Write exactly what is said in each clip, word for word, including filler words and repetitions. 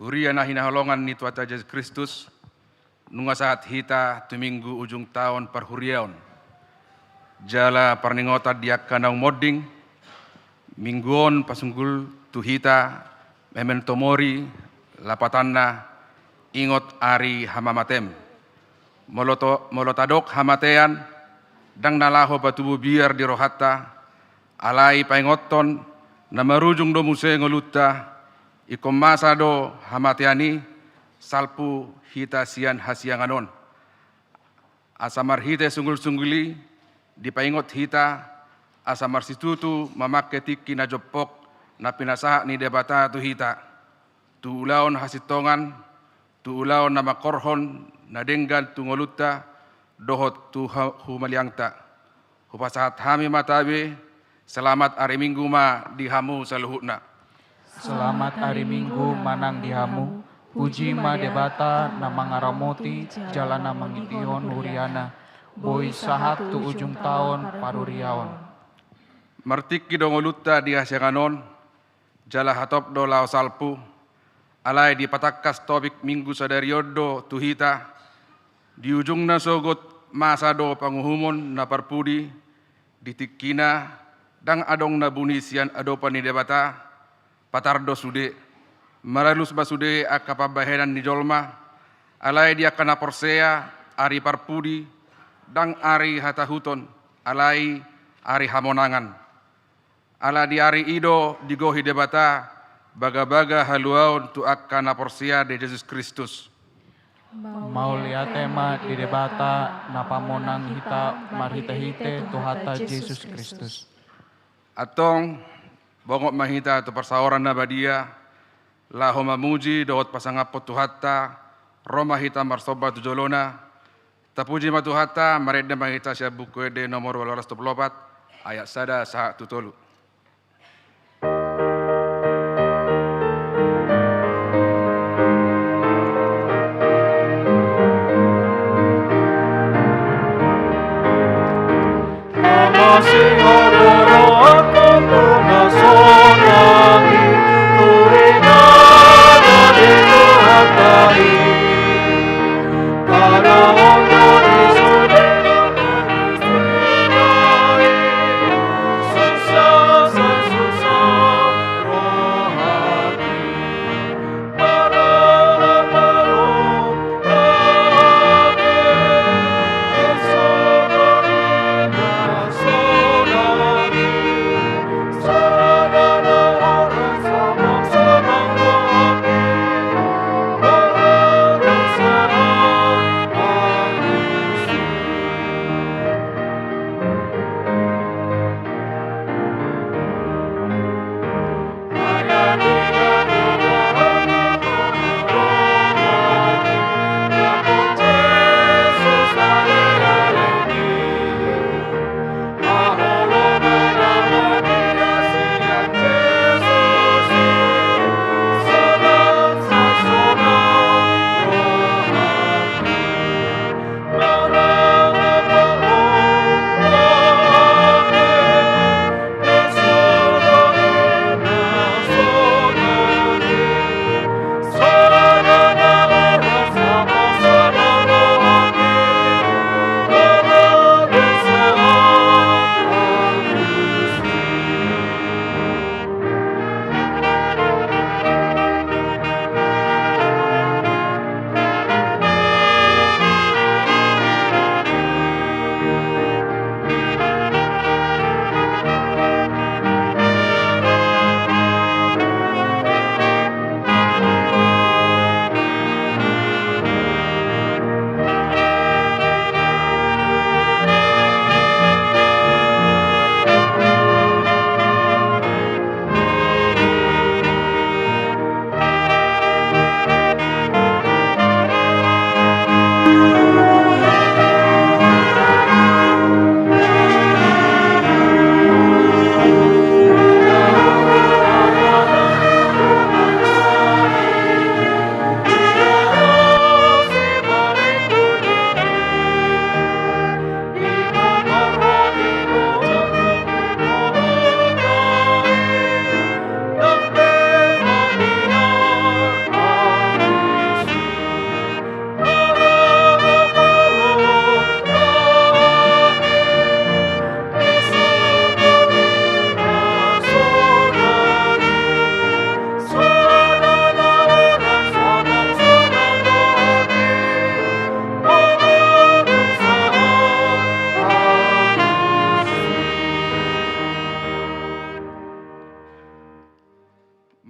Huria na hinaholongan ni Tuhanta Jesus Kristus, nunga sahat hita tu minggu ujung taon parhuriaon. Jala parningotan di angka naung monding, minggu on pasunggul tu hita memento mori, lapatanna ingot ari hamamatem. Molo to-, molo tadok hamatean, ndang na laho patubu biar di rohanta, alai paingothon na marujung do muse ngolunta, ingkon masa do hamatean i salpu hita sian hasiangan on. Asa marhite sunggulsunggul i dipaingot hita, asa marsitutu mamangke tingki na jompok na pinasahat ni Debata tu hita, tu ulaon hasintongan, tu ulaon na mangkorhon na denggan tu ngolunta dohot tu ha-, humaliangta. Hupasahat hami ma tabe, selamat ari Minggu ma di hamu saluhutna. Selamat ari Minggu ma nang di hamu. Puji ma Debata na mangaramoti jala na mangidihon huriana, boi sahat tu ujung taon parhuriaon. Martingki do ngolunta di hasiangan on, jala hatop do laho salpu, alai dipatangkas topik Minggu sadari on do tu hita, di ujungna sogot masa do panguhumon na parpudi, di tingkina ndang adong na buni sian adopan ni Debata, patar do sude, maralus ma sude angka pambahenan ni jolma, alai di angka na porsea ari parpudi, ndang ari hatahuton, alai ari hamonangan. Ala di ari i do digohi Debata bagabaga haluaon tu angka na porsea di Jesus Kristus. Mauliate ma di Debata na pamonang hita marhitehite Tuhanta Jesus Kristus. Antong, bongot ma hita tu parsaoran na badia, laho mamuji dohot pasangaphon Tuhanta, ro ma hita marsomba tu jolona, Tapuji ma Tuhanta, marende ma hita sian Buku Ende nomor ualu ratus dua pulu opat, ayat sada sahat tu tolu.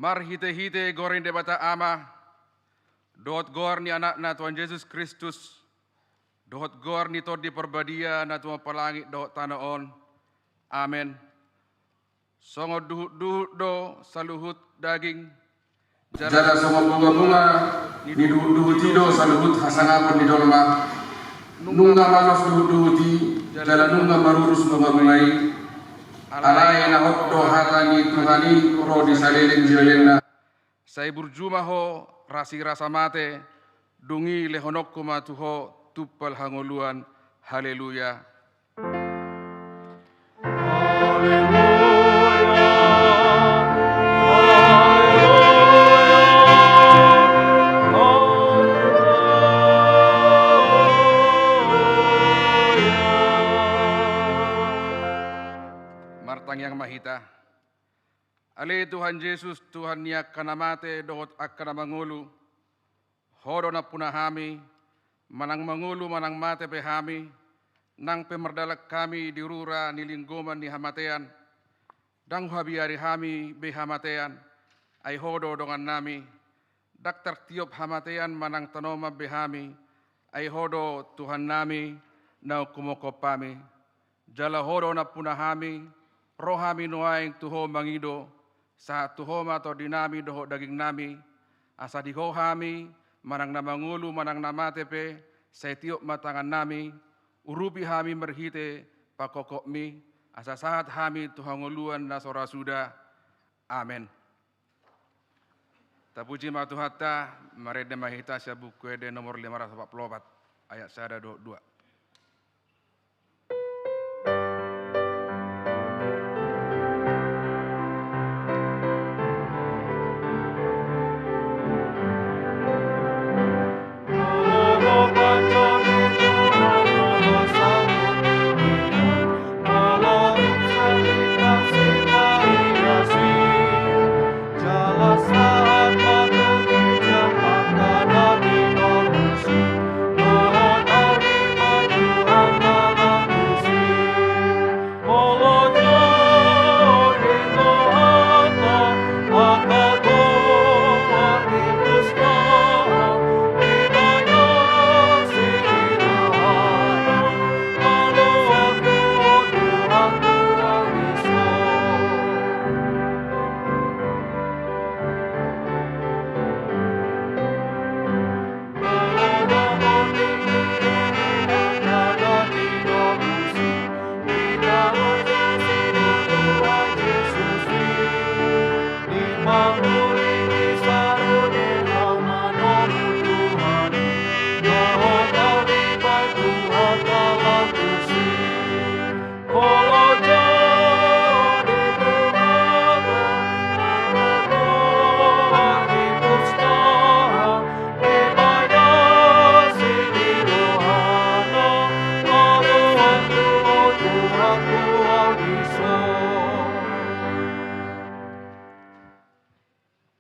Marhitehite goar ni Debata Ama, dohot goar ni Anakna Tuhan Jesus Kristus, dohot goar ni Tondi Parbadia na tumompa langit dohot tano on. Amen. Songon duhutduhut do saluhut daging, jala songon bungabunga ni duhutduhut i do saluhut hasangapon ni jolma. Nunga manos duhutduhut i, jala nunga marurus bungabunga i. Alai na hot do hata ni Tuhan i ro di saleleng ni lelengna. Sai burju ma ho, rasi rasa mate, dung i lehononku ma tu ho tumpal hangoluan. Haleluya. Martangiang ma hita. Ale Tuhan Jesus, Tuhan ni angka na mate dohot angka na mangolu, Ho do nampuna hami, manang mangolu manang mate pe hami, nang pe mardalan hami di rura ni linggoman ni hamatean, ndang huhabiari hami be hamatean, ai Ho do dongannami. Ndang tartiop hamatean manang tanoman be hami, ai Ho do Tuhannami naung humongkop hami. Jala Ho do nampuna hami, ro hami nuaeng tu Ho mangido, sahat tu Ho ma tondinami dohot dagingnami, asa di Ho hami, manang na mangolu manang na mate pe, sai tiop ma tangannami, urupi hami marhite pangkophopmi, asa sahat hami tu hangoluan na so ra suda. Amen. Tapuji ma Tuhanta, marende ma hita sian Buku Ende nomor lima ratus opat pulu opat, ayat sada dohot dua.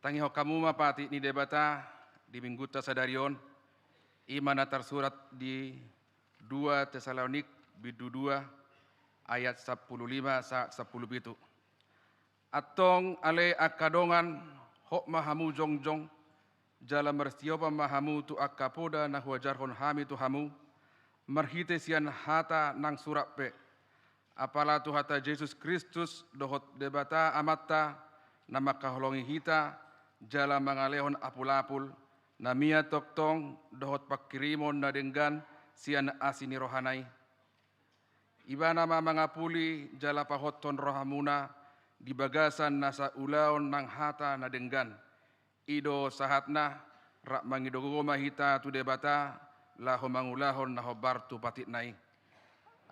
Tangihon hamu ma patik ni Debata di Minggunta sadari on, i ma na tarsurat di dua Tesalonik bindu dua ayat sampulu lima sahat sampulu pitu. Antong ale angka dongan, hot ma hamu jongjong, jala marsihopan ma hamu tu angka poda na huajarhon hami tu hamu, marhite sian hata nang surat pe. Apala Tuhanta Jesus Kristus dohot Debata Amanta, na mangkaholongi hita, jala mangalehon apulapul, na mian tongtong dohot pangkirimon na denggan sian asi ni rohana i. Ibana ma mangapuli jala pahothon rohamuna di bagasan nasa ulaon nang hata na denggan. I do sahatna, rap mangido gogo ma hita tu Debata, laho mangulahon na hombar tu patikna i.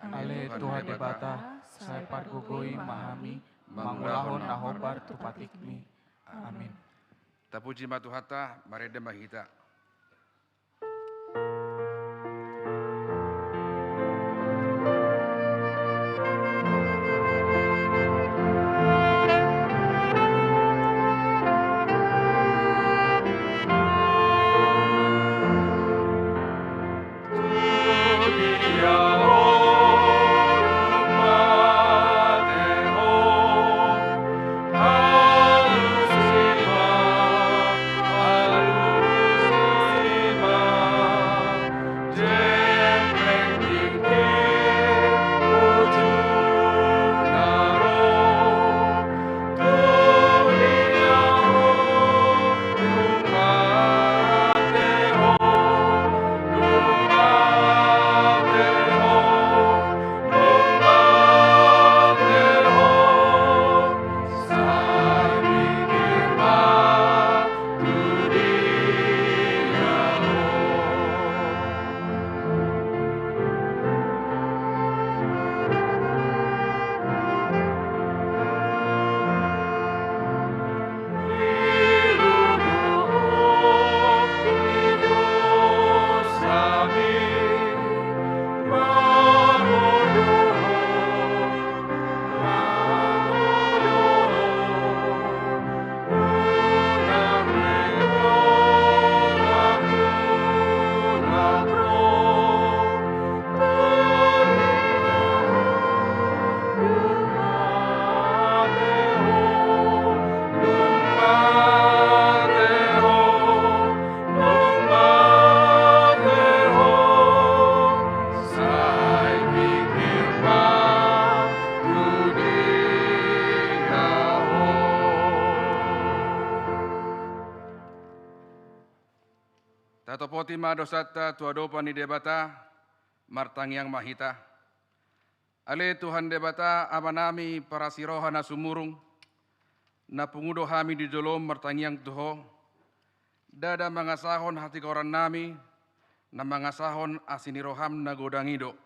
Ale Tuhan Debata, sai pargogoi ma hami mangulahon na hombar tu patikmi. Amin. Tapuji ma Tuhanta, marende ma hita. Sopoti ma dosanta tu adopan ni Debata, martangiang ma hita. Ale Tuhan Debata, Amanami parasi roha na sumurung, na pungu do hami di jolom martangiang tu Ho, ndada mangasahon hatigorannami, na mangasahon asi ni roham na godang i do.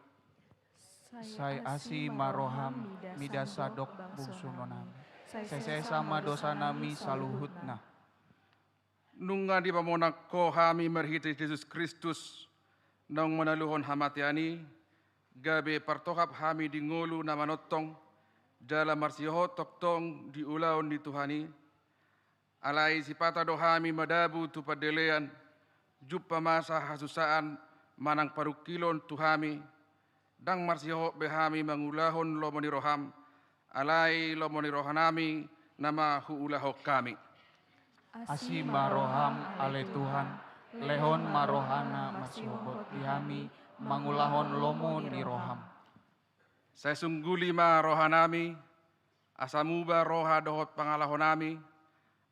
Sai asi ma roham mida sandok bungsunami. Sai sesa ma dosanami saluhutna. Nunga dipamonang Ho hami marhite Jesus Kristus, naung manaluhon hamatean i, gabe partohap hami di ngolu na manongtong, jala marsihol tongtong di ulaon ni Tuhan i. Alai sipata do hami madabu tu pandelean, jumpa masa hasusaan manang parungkilon tu hami, ndang marsihol be hami mangulahon lomo ni roham, alai lomo ni rohanami nama huulahon hami. Asi ma roham ale Tuhan, lehon ma rohana marsihombot di hami mangulahon lomo ni roham. Sai sungguli ma rohanami, asa muba roha dohot pangalahonami,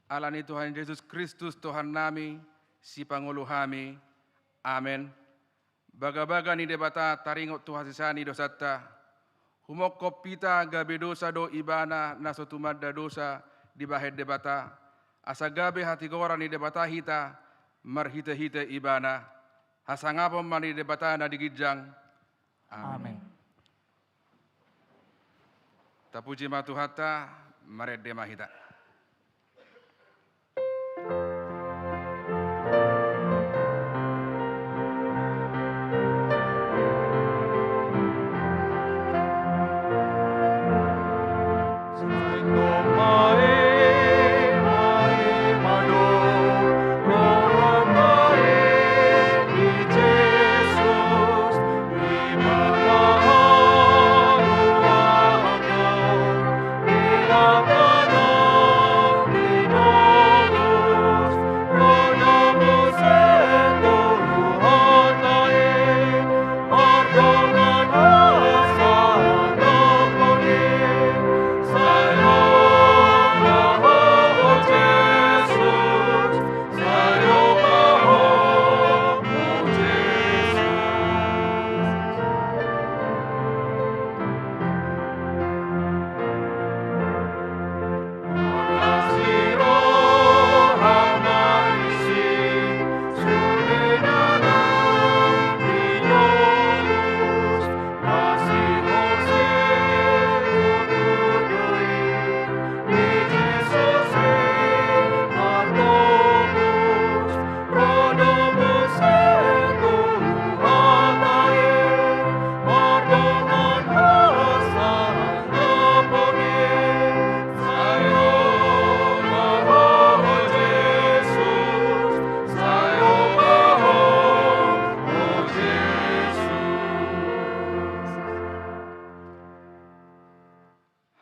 ala ni Tuhan Jesus Kristus Tuhannami, sipangolu hami. Amen. Bagabaga ni Debata taringot tu hasesaan ni dosanta. Humongkop hita gabe dosa do Ibana na so tumanda dosa dibahen Debata, asa gabe hatigoran ni Debata hita marhitehite Ibana. Hasangapon ma ni Debata na di ginjang. Amen. Amen. Tapuji ma Tuhanta, marende ma hita.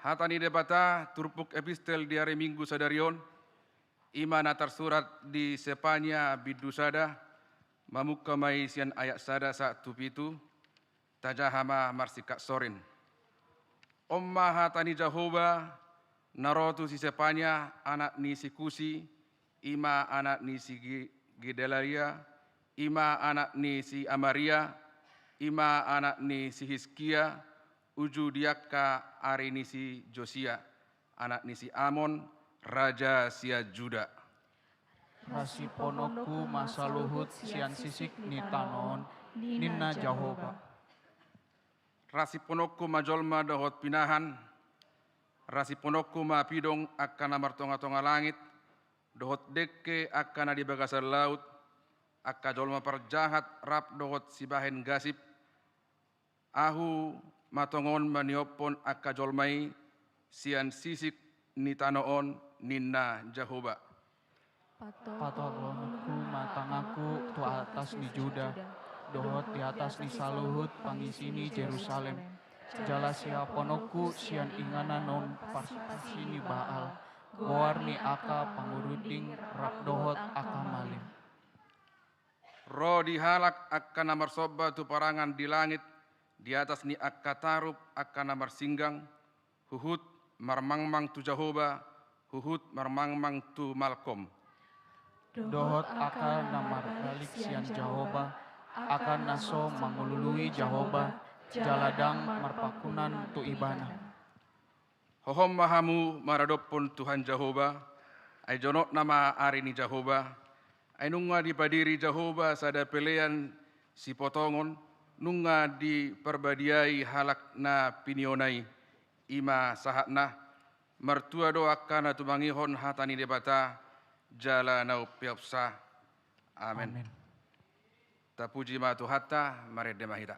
Hata ni Debata, turpuk epistel di ari Minggu sadari on, i ma na tarsurat di Sepania bindu sada, mamungka ma i sian ayat sada sahat tu pitu, tajaha ma marsingkat sorin. On ma hata ni Jahowa, na ro tu si Sepania, anak ni si Kusi, i ma anak ni si Ge-, Gedalaia, i ma anak ni si Amaria, i ma anak ni si Hiskia, uju di angka ari ni si Josia, anak ni si Amon, raja sian Juda. Rasipononku ma saluhut sian sisik ni tano on, ninna Jahowa. Rasipononku ma jolma dohot pinahan, rasipononku ma pidong angka na martongatonga langit, dohot dengke angka na di bagasan laut, angka jolma parjahat rap dohot sibahen gasip, ahu ma tongon maniophon angka jolma i sian sisik ni tano on, ninna Jahowa. Patolononku ma tanganku tu atas ni Juda, dohot di atas ni saluhut pangisi ni Jerusalem. Jala siapononku sian inganan on parsipasi ni Baal, goar ni angka pangurunding rap dohot angka malim. Ro di halak angka na marsomba tu parangan di langit, di atas ni angka tarup angka na marsinggang, huhut marmangmang tu Jahowa, huhut marmangmang tu Malkom. dohot angka na marbalik sian Jahowa, angka na so mangalului Jahowa, jala ndang marpanganon tu Ibana. Hohom ma hamu maradophon Tuhan Jahowa, ai jonok nama ari ni Jahowa, ai nunga dipadiri Jahowa sada pelean sipotongon, nunga diparbadiai halak na pinionai. I ma sahatna, martua do angka na tumangihon hata ni Debata, jala na umpeopsa. Amen. Amen. Tapuji ma Tuhanta, marende ma hita.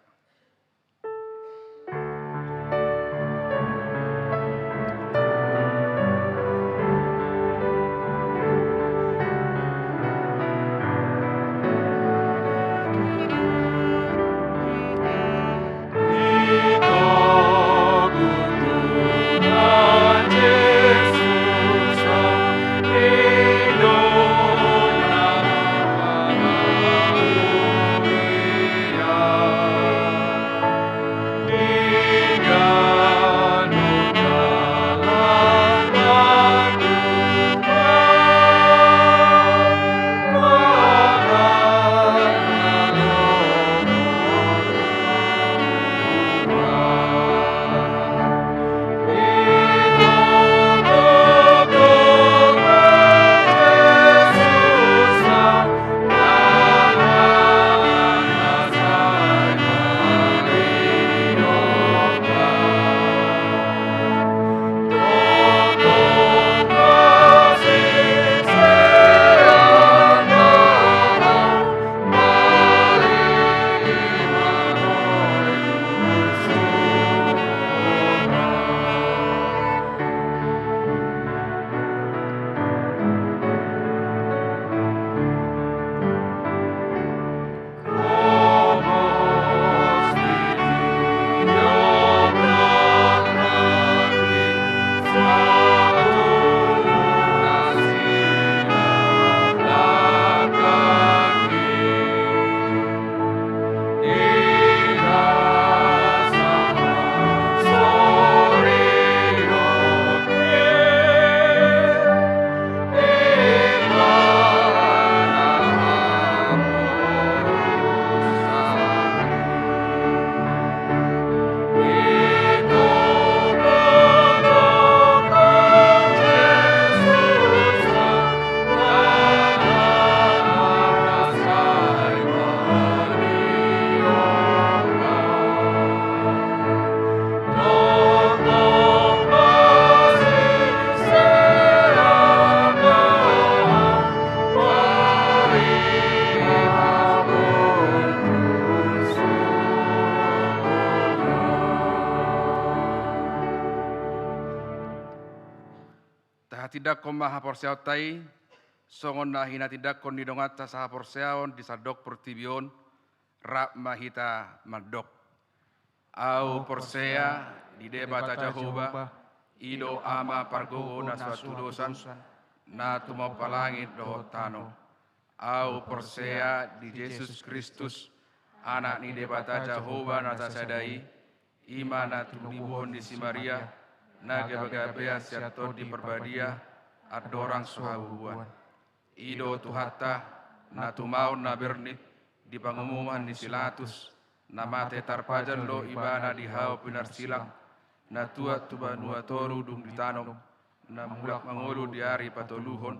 Tahatindangkon ma haporseaonta i, songon na hinatindangkon ni donganta sahaporseaon di sandok portibi on, rap ma hita mandok. Ahu porsea di Debata Jahowa, i do Ama pargogo na so hatudosan, na tumompa langit dohot tano. Ahu porsea di Jesus Kristus, Anak ni Debata Jahowa na tasada i, i ma na tinubuhon ni si Maria, na gabagabean sian Tondi Parbadia, andorang so habubuan. I do Tuhanta, na tumaon na bernit, di pangumuman ni si Pilatus, na mate tarpajal do Ibana di hau pinarsilang, na tuat tu banua toru dung ditanom, na mulak mangolu di ari patoluhon,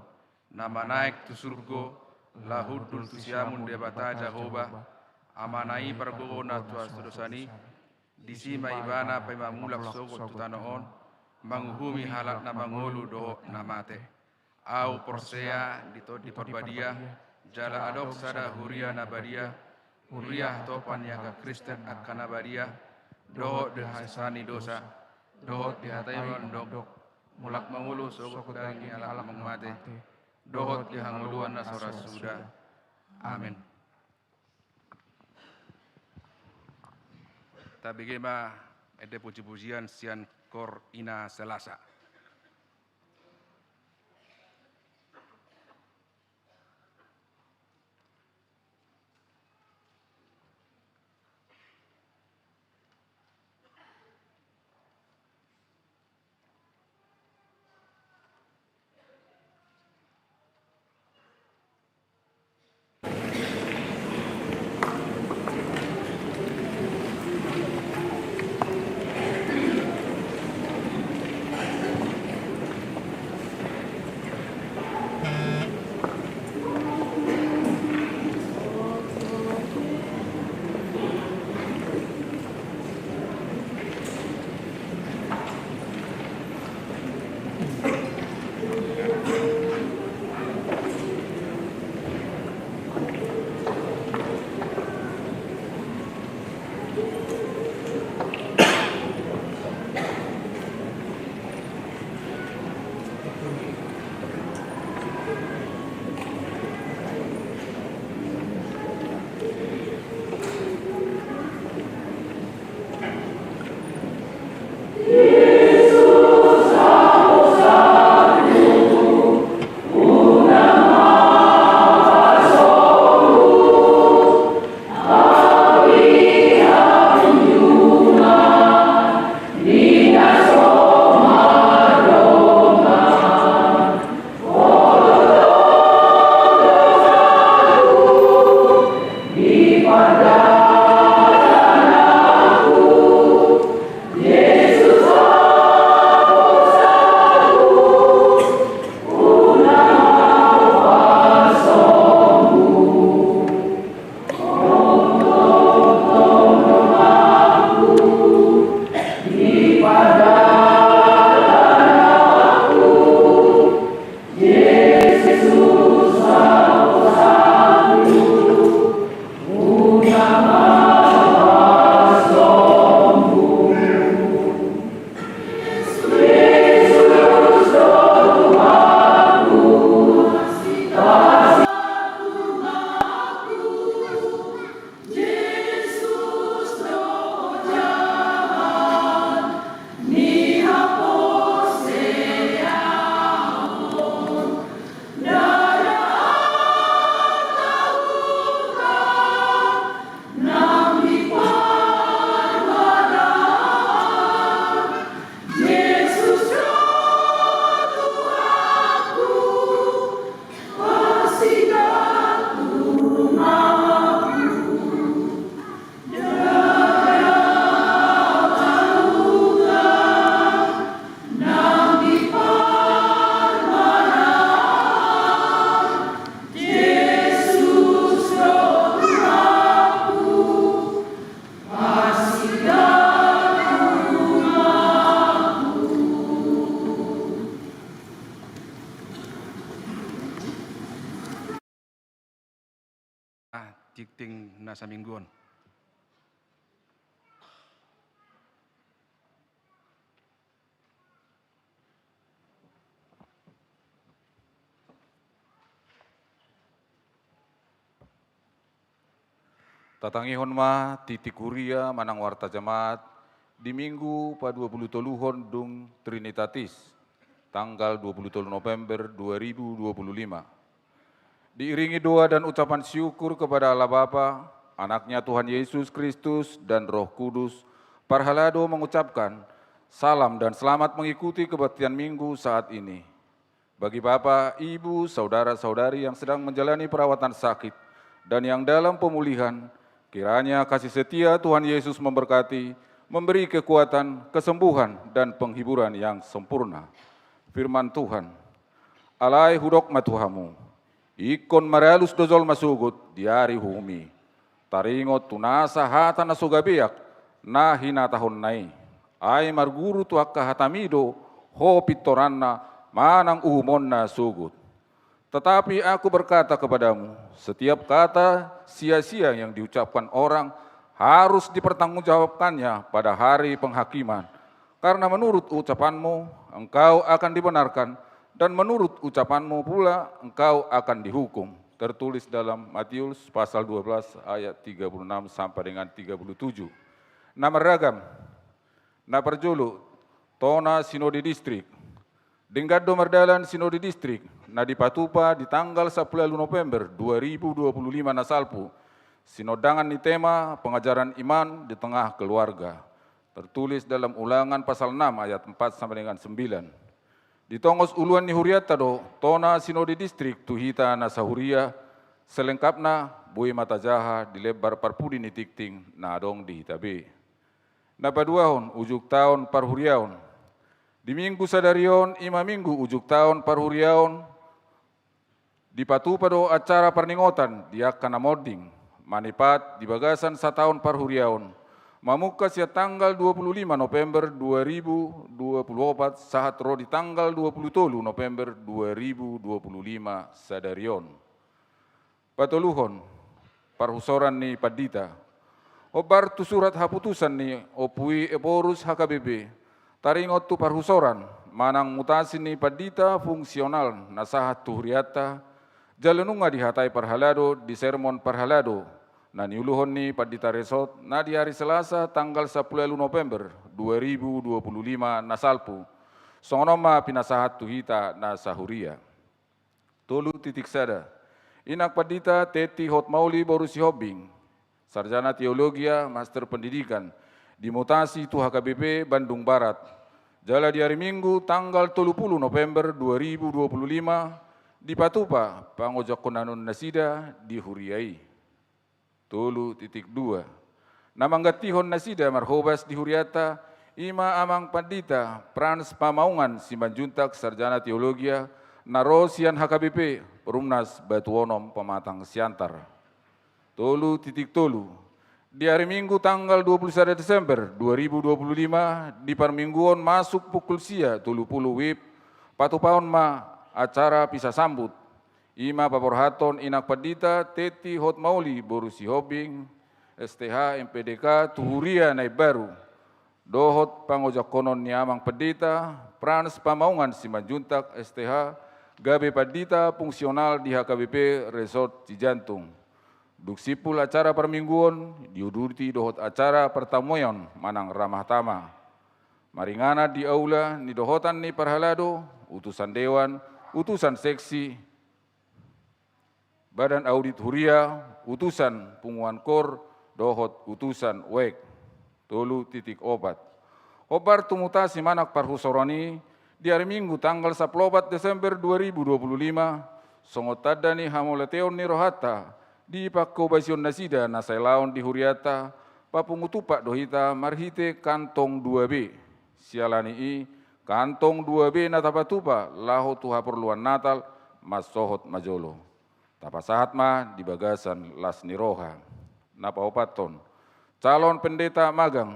na manaek tu surgo, laho hundul tu siamun Debata Jahowa, Amana i pargogo na so hatudosan i, disi ma Ibana paima mulak sogot tu tano on, manguhumi halak na mangolu dohot na mate. Ahu porsea di Tondi Parbadia, jala adong sada huria na badia, huria hatopan ni angka Kristen angka na badia, dohot di hasesaan ni dosa, dohot di hatahion na mandok, mulak mangolu sogot daging ni halak na mate, dohot di hangoluan na so ra suda. Amen. Tabege ma ende pujipujian sian Kor Ina Selasa. tingting na saminggu on. Tatangihon ma tingting huria manang warta jamaat di Minggu paduapulutoluhon dung Trinitatis, tanggal dua puluh tolu November dua ribu dua puluh lima. Diiringi doa dan ucapan syukur kepada Allah Bapa, Anaknya Tuhan Yesus Kristus, dan Roh Kudus, parhalado mengucapkan salam dan selamat mengikuti kebaktian Minggu saat ini. Bagi Bapak, Ibu, saudara-saudari yang sedang menjalani perawatan sakit, dan yang dalam pemulihan, kiranya kasih setia Tuhan Yesus memberkati, memberi kekuatan, kesembuhan, dan penghiburan yang sempurna. Firman Tuhan. Alai hudok ma tu hamu, ingkon maralus do jolma sogot di ari uhum i. Taringot tu nasa hata na so gabeak na hinatahonna i. Ai marguru tu angka hatami do ho pintoranna manang uhumonna sogot. Tetapi aku berkata kepadamu, setiap kata sia-sia yang diucapkan orang harus dipertanggungjawabkannya pada hari penghakiman. Karena menurut ucapanmu, engkau akan dibenarkan, dan menurut ucapanmu pula, engkau akan dihukum. Tertulis dalam Matius pasal dua belas ayat tiga puluh enam sampai dengan tiga puluh tujuh. Na marragam, na parjolo, tona sinode distrik. Denggan do mardalan sinode distrik, na dipatupa di tanggal sampulu ualu November dua ribu dua puluh lima na salpu, sinondangan ni tema pengajaran iman di tengah keluarga. Tertulis dalam Ulangan pasal enam ayat empat sampai dengan sembilan. Ditongos uluan ni hurianta do tona sinode distrik tu hita na sahuria, selengkapna boi ma tajaha di lembar parpudi ni tingting na adong di hita be. Na paduahon, ujung taon parhuriaon. Di Minggu sadari on, i ma Minggu ujung taon parhuriaon, dipatupa do acara parningotan di angka na monding, manipat di bagasan sataon parhuriaon, mamungka sian tanggal dua puluh lima November dua ribu dua puluh opat sahat ro di tanggal dua puluh tolu November dua ribu dua puluh lima sadari on. Patoluhon, parhusoran ni pandita. Hombar tu surat haputusan ni Ompu i Ephorus H K B P, taringot tu parhusoran manang mutasi ni pandita fungsional na sahat tu hurianta, jala nunga dihatai parhalado di sermon parhalado na niuluhon ni pandita resort na di ari Selasa tanggal sampulu ualu November dua ribu dua puluh lima na salpu. Songon on ma pinasahat tu hita na sahuria. Tolu titik sada. Inang pandita Teti Hotmauli boru Sihombing, sarjana teologia, master pendidikan, dimutasi tu H K B P Bandung Barat. Jala di ari Minggu tanggal tolu puluh November dua ribu dua puluh lima, dipatupa pangojakhonanun nasida di huria i. Tolu titik dua. Na manggantihon nasida marhobas di hurianta, i ma Amang Pandita Frans Pamaungan Simanjuntak, sarjana teologia, na ro sian H K B P Perumnas Batu Onom Pematang Siantar. Tolu titik tolu. Di ari Minggu tanggal dua puluh sada Desember dua ribu dua puluh lima, di parmingguon masuk pukul sia tolu puluh wib, patupaon ma acara pisa sambut. I ma paborhathon Inang Pandita Teti Hotmauli boru Sihombing, S T H, M P D K, tu huria na imbaru. Dohot pangojangkonon ni Amang Pandita Frans Pamaungan Simanjuntak, S T H, gabe pandita fungsional di H K B P Resort Cijantung. Dung simpul acara parmingguon, diuduti dohot acara partamueon manang ramah tamah. Maringanan di aula nidohotan ni parhalado, utusan dewan, utusan seksi, badan audit huria, utusan punguan kor, dohot utusan wek. Tolu titik opat. Hombar tu mutasi manang parhusoran i, di ari Minggu tanggal sampulu opat Desember dua ribu dua puluh lima, songon tanda ni hamauliateon ni rohanta, di pangkobasion nasida na sailaon di hurianta, papungu tumpak do hita marhite kantong dua B. Siala ni i, kantong dua B na tapatupa laho tu haporluan Natal, mansohot ma jolo. Tapasahat ma di bagasan las ni roha. Na paopathon, calon pendeta magang.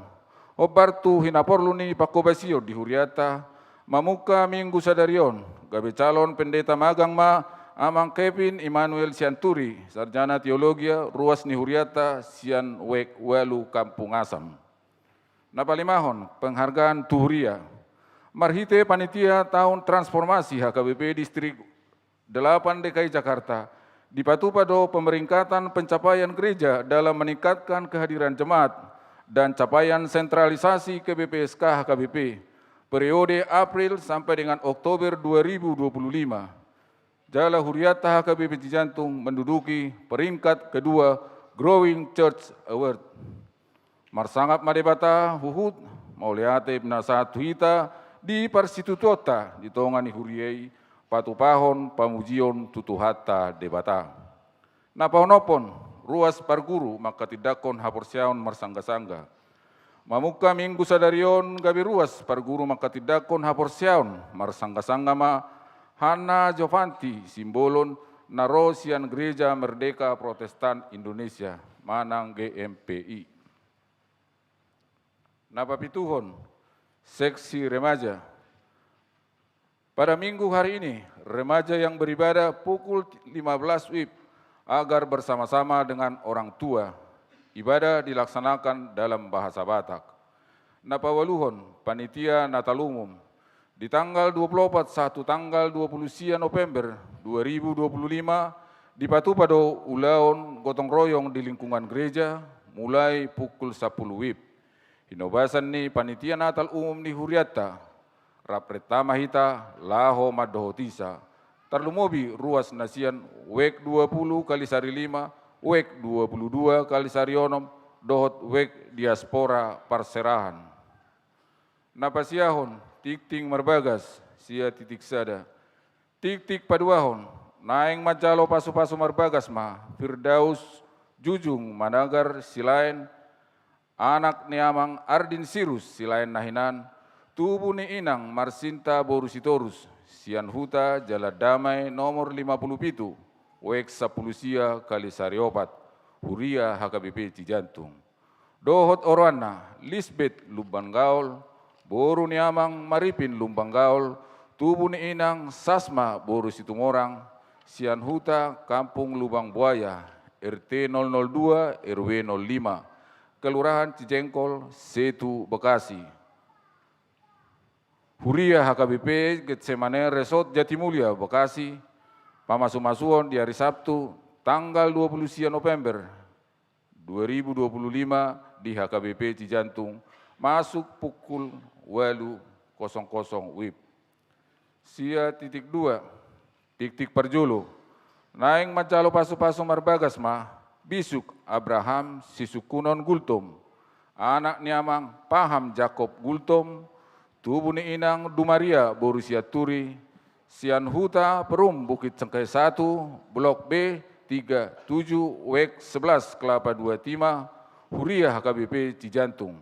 Hombar tu hinaporlu ni pangkobasion di hurianta, mamungka Minggu sadari on, gabe calon pendeta magang ma Amang Kevin Immanuel Sianturi, sarjana teologia, ruas ni hurianta sian Wek ualu Kampung Asam. Na palimahon, penghargaan tu huria. Marhite panitia taon transformasi H K B P Distrik delapan D K I Jakarta, dipatupa do pemeringkatan pencapaian gereja dalam meningkatkan kehadiran jemaat dan capaian sentralisasi K B P S K H K B P periode April sampai dengan Oktober dua ribu dua puluh lima. Jala hurianta H K B P Cijantung menduduki peringkat kedua Growing Church Award. Marsangap ma Debata huhut mauliate pinasahat tu hita di parsitutuonta di tonga ni huria i, patupahon pamujion tu Tuhanta Debata. Na paonomhon, ruas parguru manghatindanghon haporseaon marsanggasangga. Mamungka minggu sadari on gabe ruas parguru manghatindanghon haporseaon marsanggasangga ma Hanna Jovanti, simbolon na ro sian Gereja Merdeka Protestan Indonesia manang G M P I. Na papituhon, seksi remaja. Pada minggu hari ini, remaja yang beribadah pukul lima belas W I B agar bersama-sama dengan orang tua. Ibadah dilaksanakan dalam bahasa Batak. Na paualuhon, panitia Natal umum. Di tanggal dua puluh opat sahat tu tanggal dua puluh sia November dua ribu dua puluh lima, dipatupa do ulaon gotong royong di lingkungan gereja, mulai pukul sapuluh W I B. Hinobasan ni panitia Natal umum ni hurianta, rap renta ma hita laho mandohotisa. Tarlumobi ruas na sian Wek dua puluh kali sari lima, Wek dua puluh dua kali sari onom, dohot Wek diaspora parserahan. Na pasiahon, tingting marbagas, sia titik sada. Tingting paduahon, naeng manjalo pasupasu marbagas ma Firdaus Jujung Managar Silaen, anak ni Amang Ardin Sirus Silaen na hinan, tubu ni Inang Marsinta boru Sitorus, sian huta Jalan Damai nomor lima puluh pitu, Wek sapuluh sia kali sari opat, huria H K B P Cijantung. Dohot oroanna, Lisbet Lumban Gaol, boru ni Amang Maripin Lumban Gaol, tubu ni Inang Sasma boru Situmorang, sian huta Kampung Lubang Buaya, R T nol nol dua, R W nol lima, Kelurahan Cijengkol, Setu, Bekasi. Huria H K B P Getsemane Resort Jatimulia, Bekasi, pamasumasuon di ari Sabtu, tanggal dua puluh sia November dua ribu dua puluh lima di H K B P Cijantung, masuk pukul ualu kosong kosong W I B. Sia titik dua, tingting parjolo. Naeng manjalo pasupasu marbagas ma Bisuk Abraham Sisungkunon Gultom, anak ni Amang Paham Jakob Gultom, tubu ni Inang Dumaria boru Sianturi, sian huta Perum Bukit Cengkai satu, Blok B tiga tujuh, Wek sebelas Kelapa dua Tima, huria H K B P Cijantung.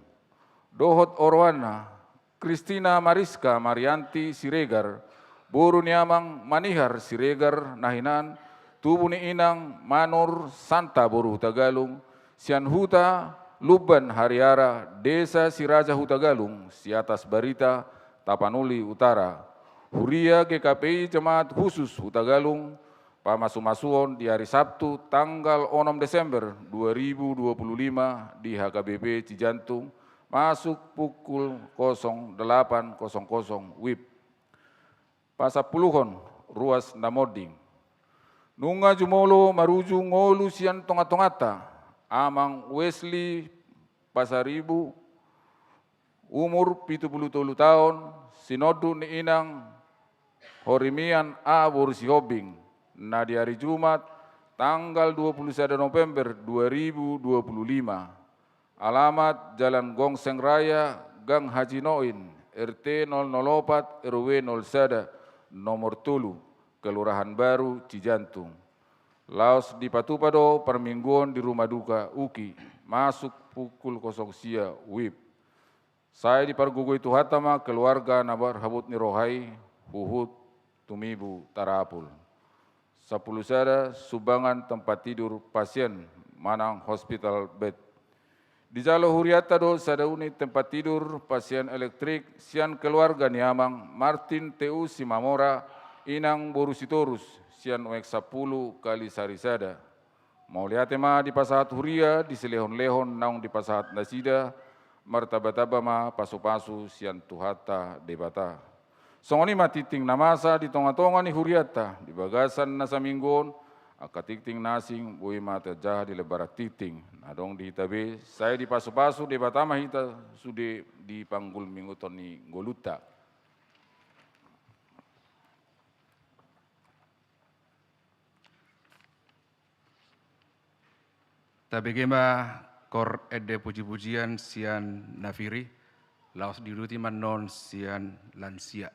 Dohot oroanna, Kristina Mariska Marianti Siregar, boru ni Amang Manihar Siregar na hinan, tubu ni Inang Manur Santa boru Hutagalung, sian huta Lumban Hariara, Desa Siraja Hutagalung, Siatas Barita, Tapanuli Utara. Huria G K P I Jemaat Khusus Hutagalung, pamasumasuon di ari Sabtu tanggal onom Desember dua ribu dua puluh lima di H K B P Cijantung, masuk pukul kosong delapan kosong kosong W I B. Pasampuluhon, ruas na monding. Nunga jumolo maruju ngolu sian tongatonganta, Amang Wesley Pasaribu, umur pitu puluh tolu taon, sinonduk ni Inang Horimian A boru Sihombing, na di ari Jumat, tanggal dua puluh sada November dua ribu dua puluh lima. Alamat Jalan Gongseng Raya, Gang Haji Noin, R T nol nol opat, R W nol sada, nomor tolu, Kelurahan Baru, Cijantung. Laos dipatupa do parmingguon di rumah duka Uki, masuk pukul kosong sia W I B. Sai dipargogoi Tuhanta ma keluarga na marhabot ni roha i, huhut tumibu tarapul. Sampulu sada, sumbangan tempat tidur pasien manang hospital bed. Dijalo hurianta do sada unit tempat tidur pasien elektrik sian keluarga ni Amang Martin T U Simamora, Inang boru Sitorus, sian Oek Sampulu Kalisarisada. Mauliate ma dipasahat huria, di silehon-lehon naung dipasahat nasida, martamba-tamba ma pasu-pasu sian Tuhanta Debata. Songon i ma tingting na masa di tonga-tonga ni hurianta, di bagasan na saminggu on, angka tingting na asing, boi ma tajaha di lembaran tingting. Na adong di hita be, sai dipasu-pasu Debata ma hita sude di panggulmiungan ni ngolunta. Tabege ma kor ende puji-pujian sian nafiri, laos diuduti ma annon sian lansia.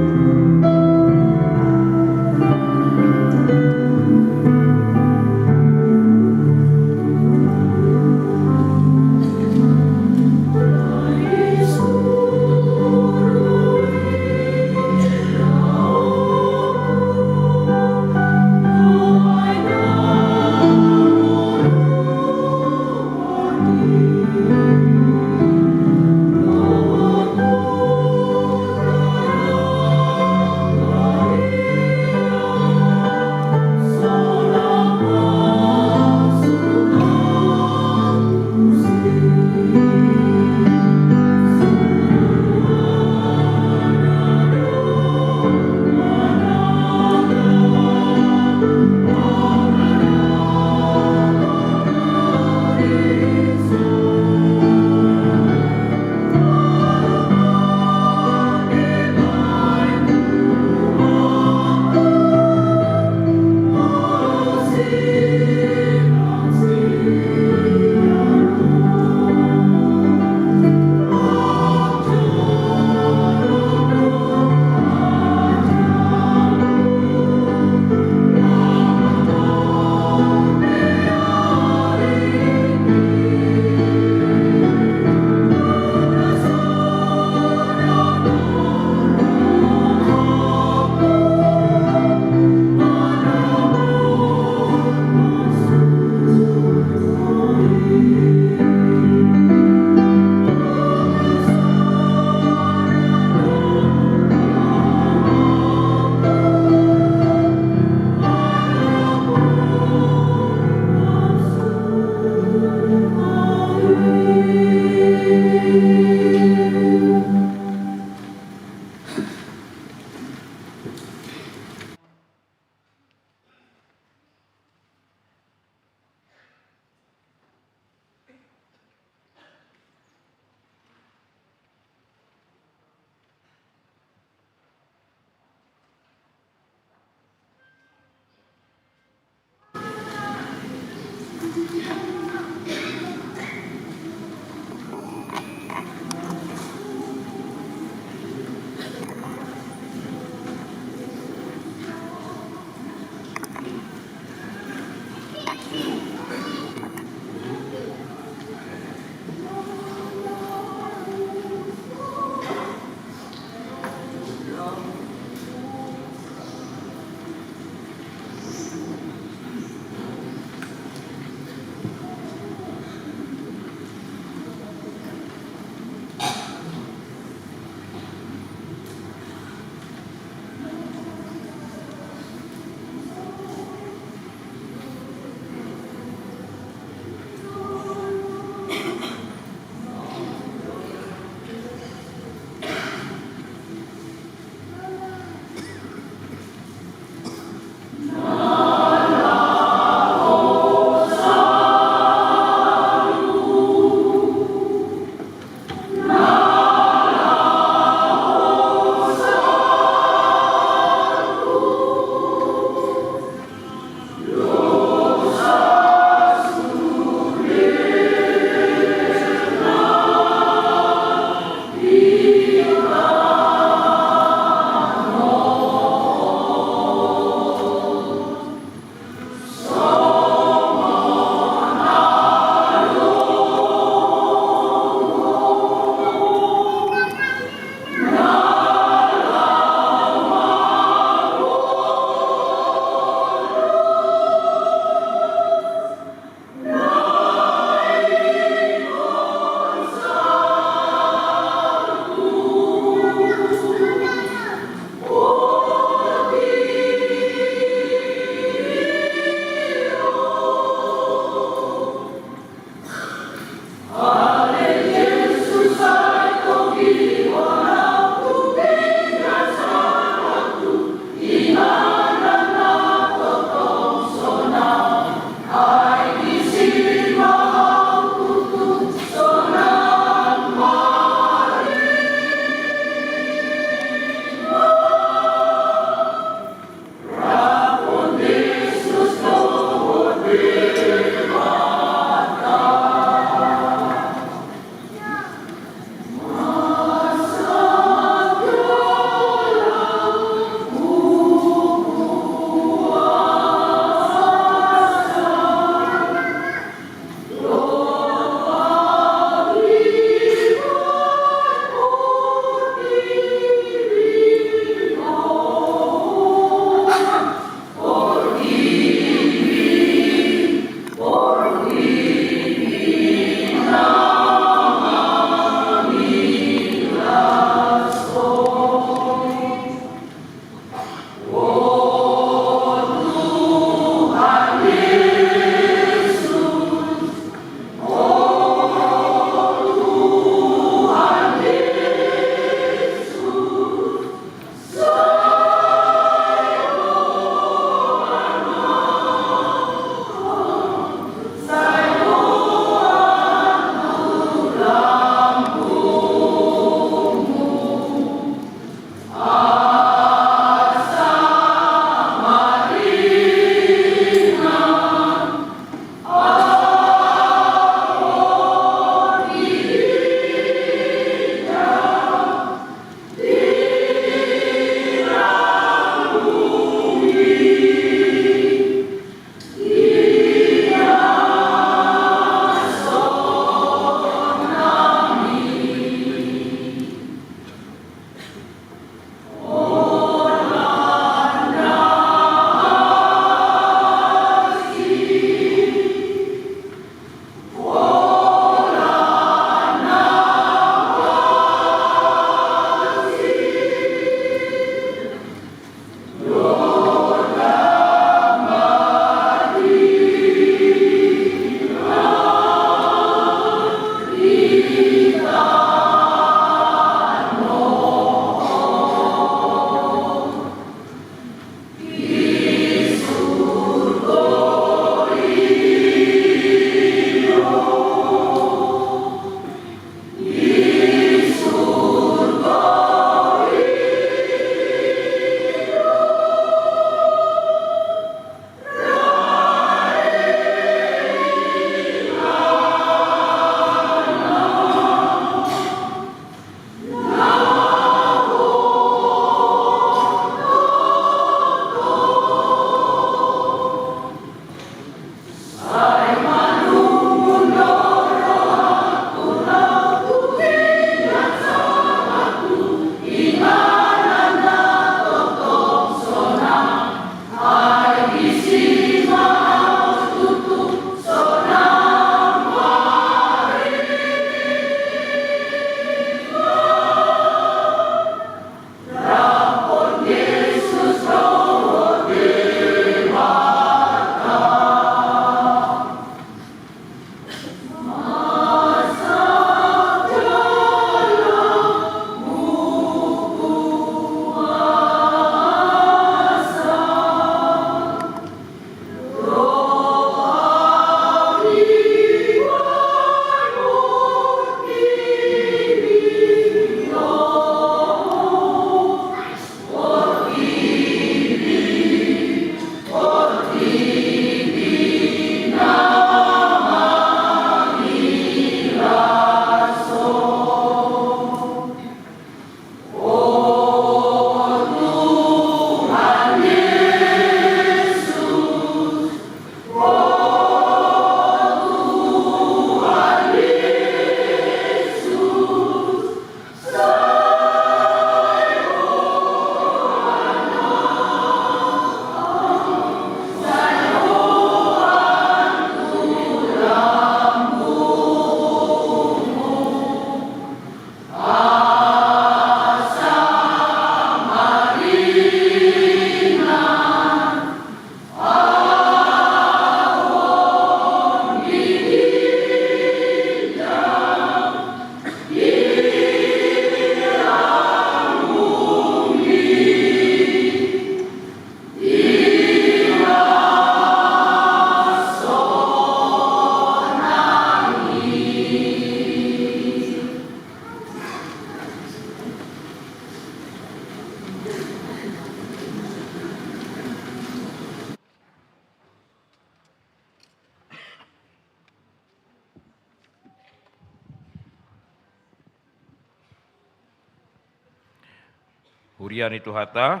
Huria ni Tuhanta,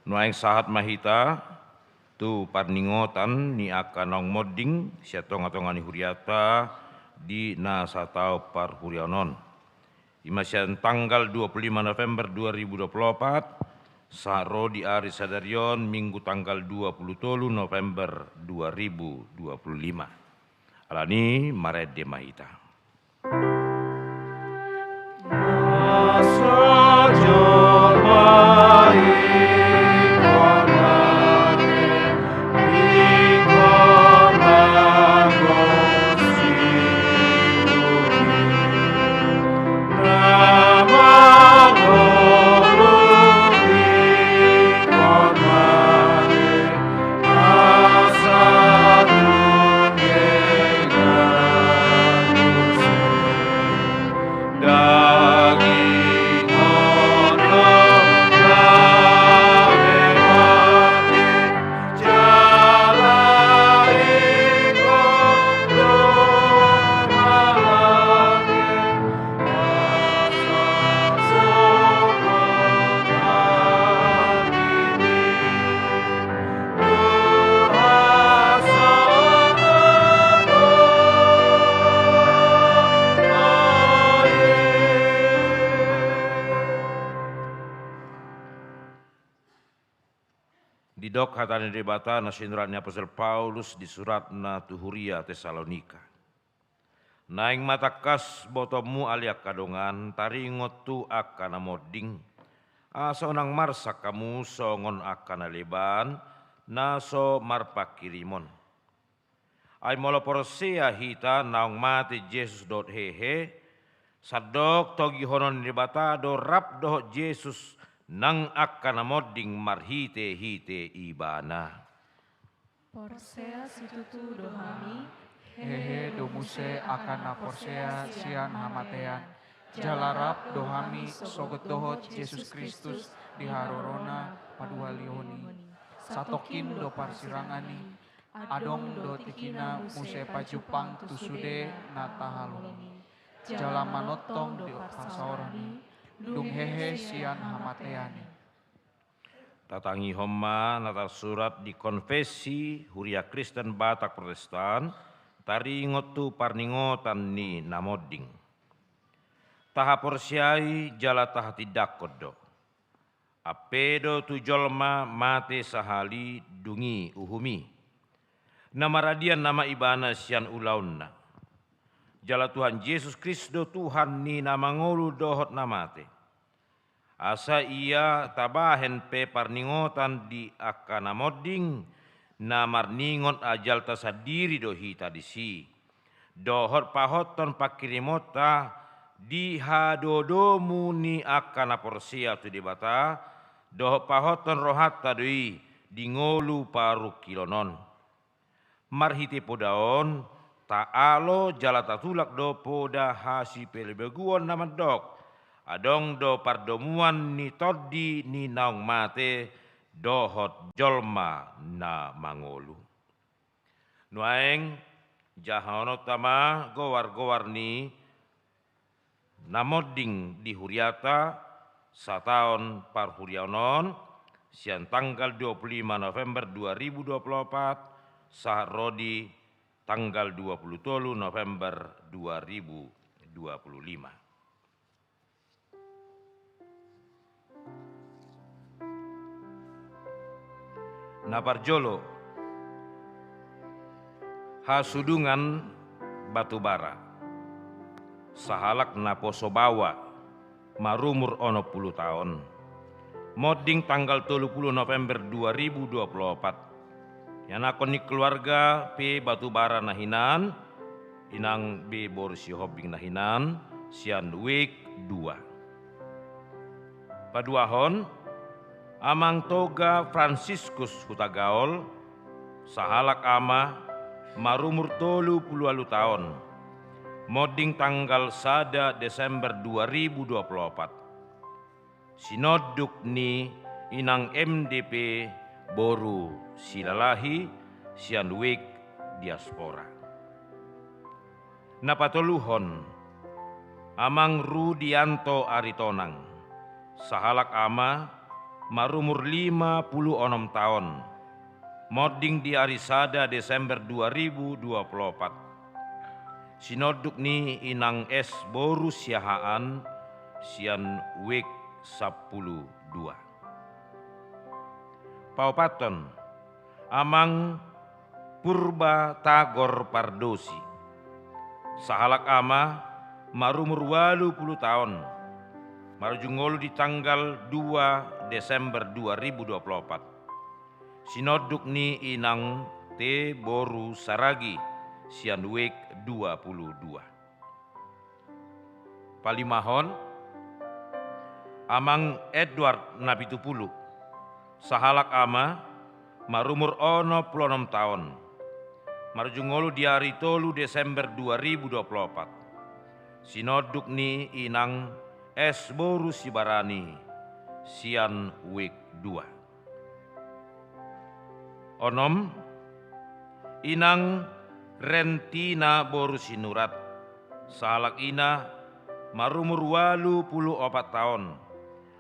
nuaeng sahat ma hita tu parningotan ni angka naung monding sian tonga-tonga ni hurianta di na sataon parhuriaon on. I ma sian tanggal dua puluh lima November dua ribu dua puluh opat, sahat ro di ari sadari on, Minggu tanggal dua puluh tolu November dua ribu dua puluh lima. Alani i marende ma hita. Didok hata ni Debata na sinurat ni apostel Paulus di suratna tu huria Tesalonika. Naeng ma tangkas botoonmu ale angka dongan, taringot tu angka na monding, asa unang marsak hamu songon angka na leban, na so marpangkirimon. Ai molo porsea hita naung mate Jesus dohot hehe, sandok togihonon ni Debata do rap dohot Jesus nang angka na monding marhite-hite Ibana. Porsea situtu do hami. Hehe do muse angka na porsea sian hamatean, jala rap do hami sogot dohot Jesus Kristus di harorona paduahalihon i. Satongkin do parsirangan i, adong do tingkina muse pajumpang tu sude na tahalongi, jala manongtong do parsaoran i, dung hehe sian hamatean i. Tatangihon ma na tarsurat di Konfesi Huria Kristen Batak Protestan, taringot tu parningotan ni na monding. Tahaporseai jala tahatindangkon do. Ampe do tu jolma mate sahali dung i uhum i. Na maradian nama ibana sian ulaonna. Jala Tuhan Jesus Kristus do Tuhan ni na mangolu dohot na mate. Asa ia tabahen pe parningotan di angka na monding, na marningot ajalta sandiri do hita disi. Dohot pahothon pangkirimonta di hadodomu ni angka na porsea tu Debata, dohot pahothon rohanta do i di ngolu parungkilon on. Marhite poda on, taalo jala tatulak do poda hasipelebeguon na mandok, adong do pardomuan ni tondi ni naung mate dohot jolma na mangolu. Nuaeng, jahahononta ma goar-goar ni na monding di huriata, sataon parhuriaon on, sian tanggal dua puluh lima November dua ribu dua puluh opat, sahat ro di tanggal dua puluh tolu November dua ribu dua puluh lima. Na parjolo, hasudungan Batubara. Sahalak naposo baoa, marumur onom pulu taon. Monding tanggal tolu pulu November dua ribu dua pulu opat. Ianakhon ni keluarga P. Batubara na hinan, Inang B. Boru Sihombing na hinan, sian wijk dua. Paduahon, Amang Toga Fransiskus Hutagaol, sahalak ama, marumur tolu pulu ualu taon. Monding tanggal sada Desember dua ribu dua pulu opat. Sinonduk ni Inang M D P Boru Silalahi sian wijk diaspora. Na patoluhon, Amang Rudianto Aritonang, Sahalak ama, marumur lima pulu onom taon, monding di ari sada Desember dua ribu dua pulu opat. Sinonduk ni inang S boru Siahaan, sian wijk sampulu dua. Paopathon, amang Purba Tagor Pardosi. Sahalak ama, marumur ualu pulu taon, marujung ngolu di tanggal dua Desember dua ribu dua pulu opat. Sinonduk ni inang T boru Saragi, sian wijk dua pulu dua. Palimahon, amang Edward Napitupulu. Sahalak ama, marumur onom pulu onom taon, marujung ngolu di ari tolu Desember dua ribu dua pulu opat. Sinonduk ni inang S boru Sibarani, sian wijk dua. Onom, inang Rentina boru Sinurat. Sahalak ina, marumur ualu pulu opat taon,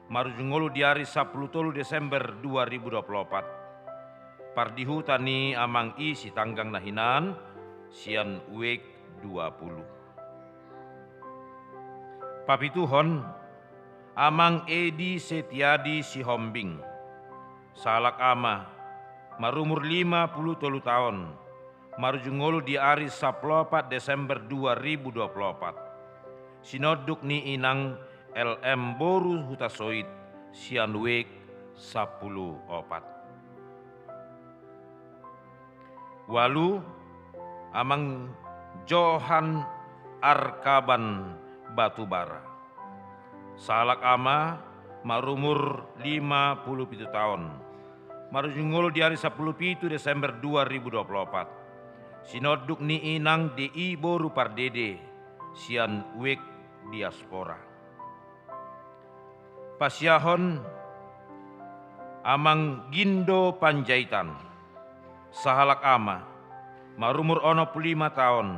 marujung ngolu di ari sampulu tolu Desember dua ribu dua pulu opat. Pardihuta ni amang I Sitanggang na hinan, sian wijk dua pulu. Papituhon, amang Edi Setiadi Sihombing. Sahalak ama, marumur lima pulu tolu taon, marujung ngolu di ari sampulu opat Desember dua ribu dua pulu opat. Sinonduk ni inang L M boru Hutasoit, sian wijk sampulu opat. Ualu, amang Johan Arkaban Batubara. Sahalak ama, marumur lima pulu pitu taon, marujung ngolu di ari sampulu pitu Desember dua ribu dua pulu opat. Sinonduk ni inang D I boru Pardede, sian wijk diaspora. Pasiahon, amang Gindo Panjaitan. Sahalak ama, marumur onom pulu lima taon,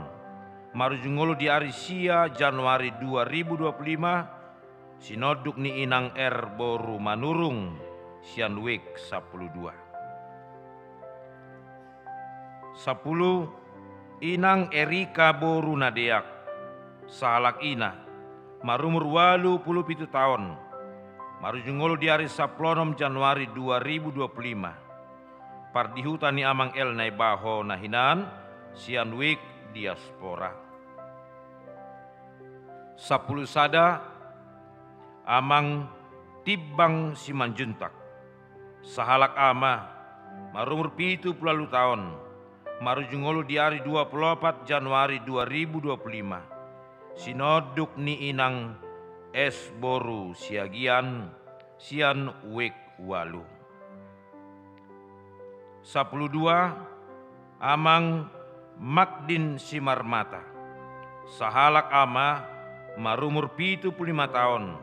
marujung ngolu di ari sia Januari dua ribu dua pulu lima. Sinonduk ni inang R boru Manurung, sian wijk sampulu dua. Sampulu, inang Erika boru Nadeak. Sahalak ina, marumur ualu pulu pitu taon, marujung ngolu di ari sampulu onom Januari dua ribu dua pulu lima. Pardihuta ni amang L Naibaho na hinan, sian wijk diaspora. Sampulu sada, amang Timbang Simanjuntak. Sahalak ama, marumur pitu pulu ualu taon, marujung ngolu di ari dua pulu opat Januari dua ribu dua pulu lima. Sinonduk ni inang S boru Siagian, sian wijk ualu. Sampulu dua, amang Magdin Simarmata. Sahalak ama, marumur pitu pulu lima taon,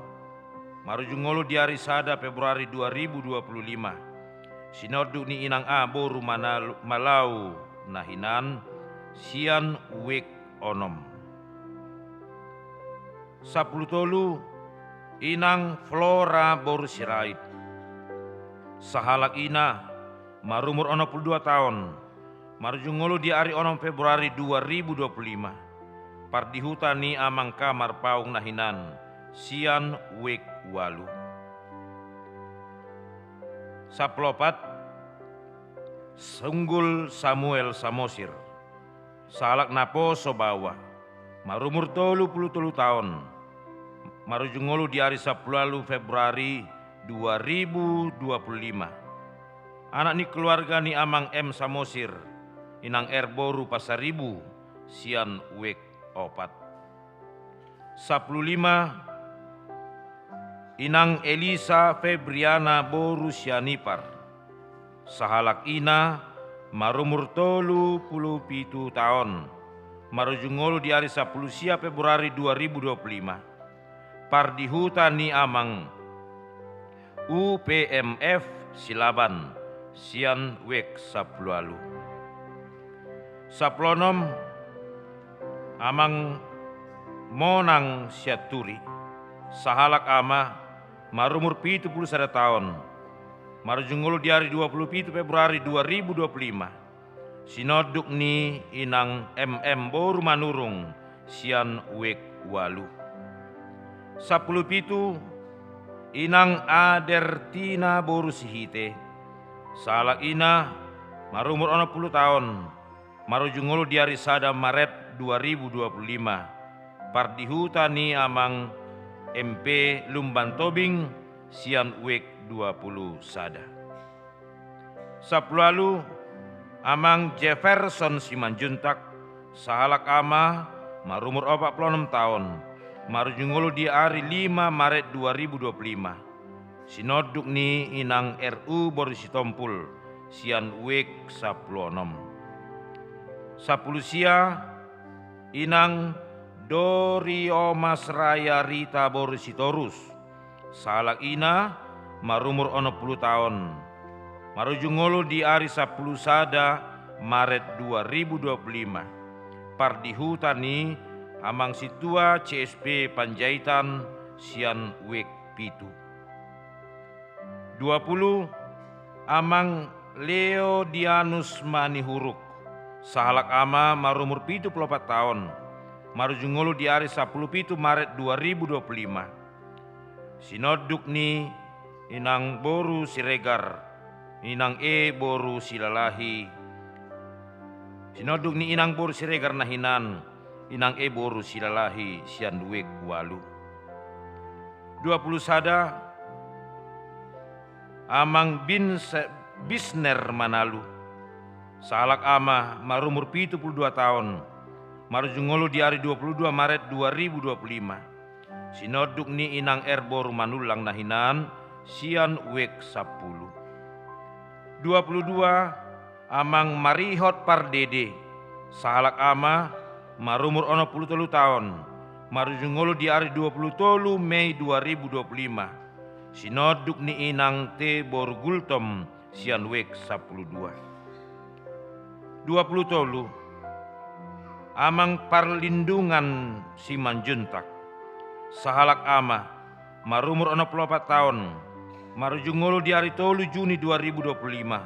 marujung ngolu di ari sada Februari dua ribu dua pulu lima. Sinonduk ni inang A boru Manal-, Malau na hinan, sian wijk onom. Sampulu tolu, inang Flora boru Sirait. Sahalak ina, marumur onom pulu dua taon, marujung ngolu di ari onom Februari dua ribu dua pulu lima. Pardihuta ni amang K Marpaung na hinan, sian wijk ualu. Sampulu opat, Sunggul Samuel Samosir. Sahalak naposo baoa, marumur tolu pulu tolu taon, marujung ngolu di ari sampulu ualu Februari dua ribu dua pulu lima. Anak ni keluarga ni amang M Samosir, inang R boru Pasaribu, sian wijk opat. Sampulu lima, inang Elisa Febriana boru Sianipar. Sahalak ina, marumur tolu pulu pitu taon, marujung ngolu di ari sampulu sia Februari dua ribu dua pulu lima. Pardihuta ni amang U P M F Silaban, sian wijk sampulu ualu. Sampulu onom, amang Monang Sianturi. Sahalak ama, marumur pitu pulu sada taon, marujung ngolu di ari dua pulu pitu Februari dua ribu dua pulu lima. Sinonduk ni inang M M boru Manurung sian Uek ualu. Sampulu pitu, inang Adertina boru Sihite, sahalak ina, marumur onom pulu taon, marujung ngolu di ari sada Maret dua ribu dua pulu lima, pardihuta ni amang M P Lumban Tobing sian Uek dua pulu sada. Sampulu ualu, amang Jefferson Simanjuntak, sahalak ama, marumur opat pulu onom taon, marujung ngolu di ari lima Maret dua ribu dua pulu lima. Sinonduk ni inang R U boru Sitompul sian Uek sampulu onom. Sampulu sia, inang Doriomas Raya Rita boru Sitorus, sahalak ina, marumur onom pulu taon, marujung ngolu di ari sampulu sada Maret dua ribu dua pulu lima, pardihuta ni amang sintua C S P Panjaitan sian Uek pitu. Dua pulu, amang Leodianus Manihuruk, sahalak ama, marumur pitu pulu opat taon, marujung ngolu di ari sampulu pitu Maret dua ribu dua pulu lima. Sinonduk ni inang boru Siregar, inang E boru Silalahi. Sinonduk ni inang boru Siregar na hinan, inang E boru Silalahi sian Uek ualu. Dua pulu sada, amang Bin-, Bisner Manalu, sahalak ama, marumur pitu pulu dua taon, marujung ngolu di ari dua pulu dua Maret dua ribu dua pulu lima. Sinonduk ni inang R boru Manullang na hinan sian Uek sampulu. Dua pulu dua, amang Marihot Pardede, sahalak ama, marumur onom pulu tolu taon, marujung ngolu di ari dua pulu tolu Mei dua ribu dua pulu lima. Sinonduk ni inang T boru Gultom sian Uek sampulu dua. Dua pulu tolu, amang Parlindungan Simanjuntak, sahalak ama, marumur onom pulu opat taon, marujung ngolu di ari tolu Juni dua ribu dua pulu lima.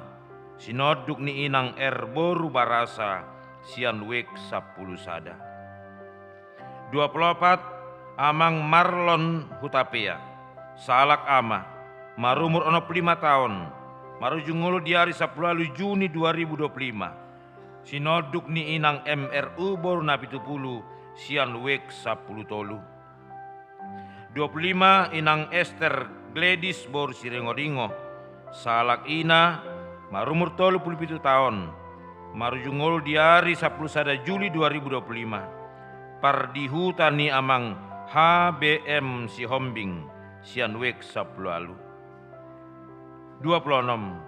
Sinonduk ni inang R boru Barasa sian Uek sampulu sada. Dua pulu opat, amang Marlon Hutapea, sahalak ama, marumur onom pulu lima taon, marujung ngolu di ari sampulu ualu Juni dua ribu dua pulu lima. Sinonduk ni inang M R U boru Napitupulu sian Uek sampulu tolu. Dua pulu lima, inang Ester Gladys boru Siringoringo, sahalak ina, marumur tolu pulu pitu taon, marujung ngolu di ari sampulu sada Juli dua ribu dua pulu lima. Pardihuta ni amang H B M Sihombing sian Uek sampulu ualu. Dua pulu onom,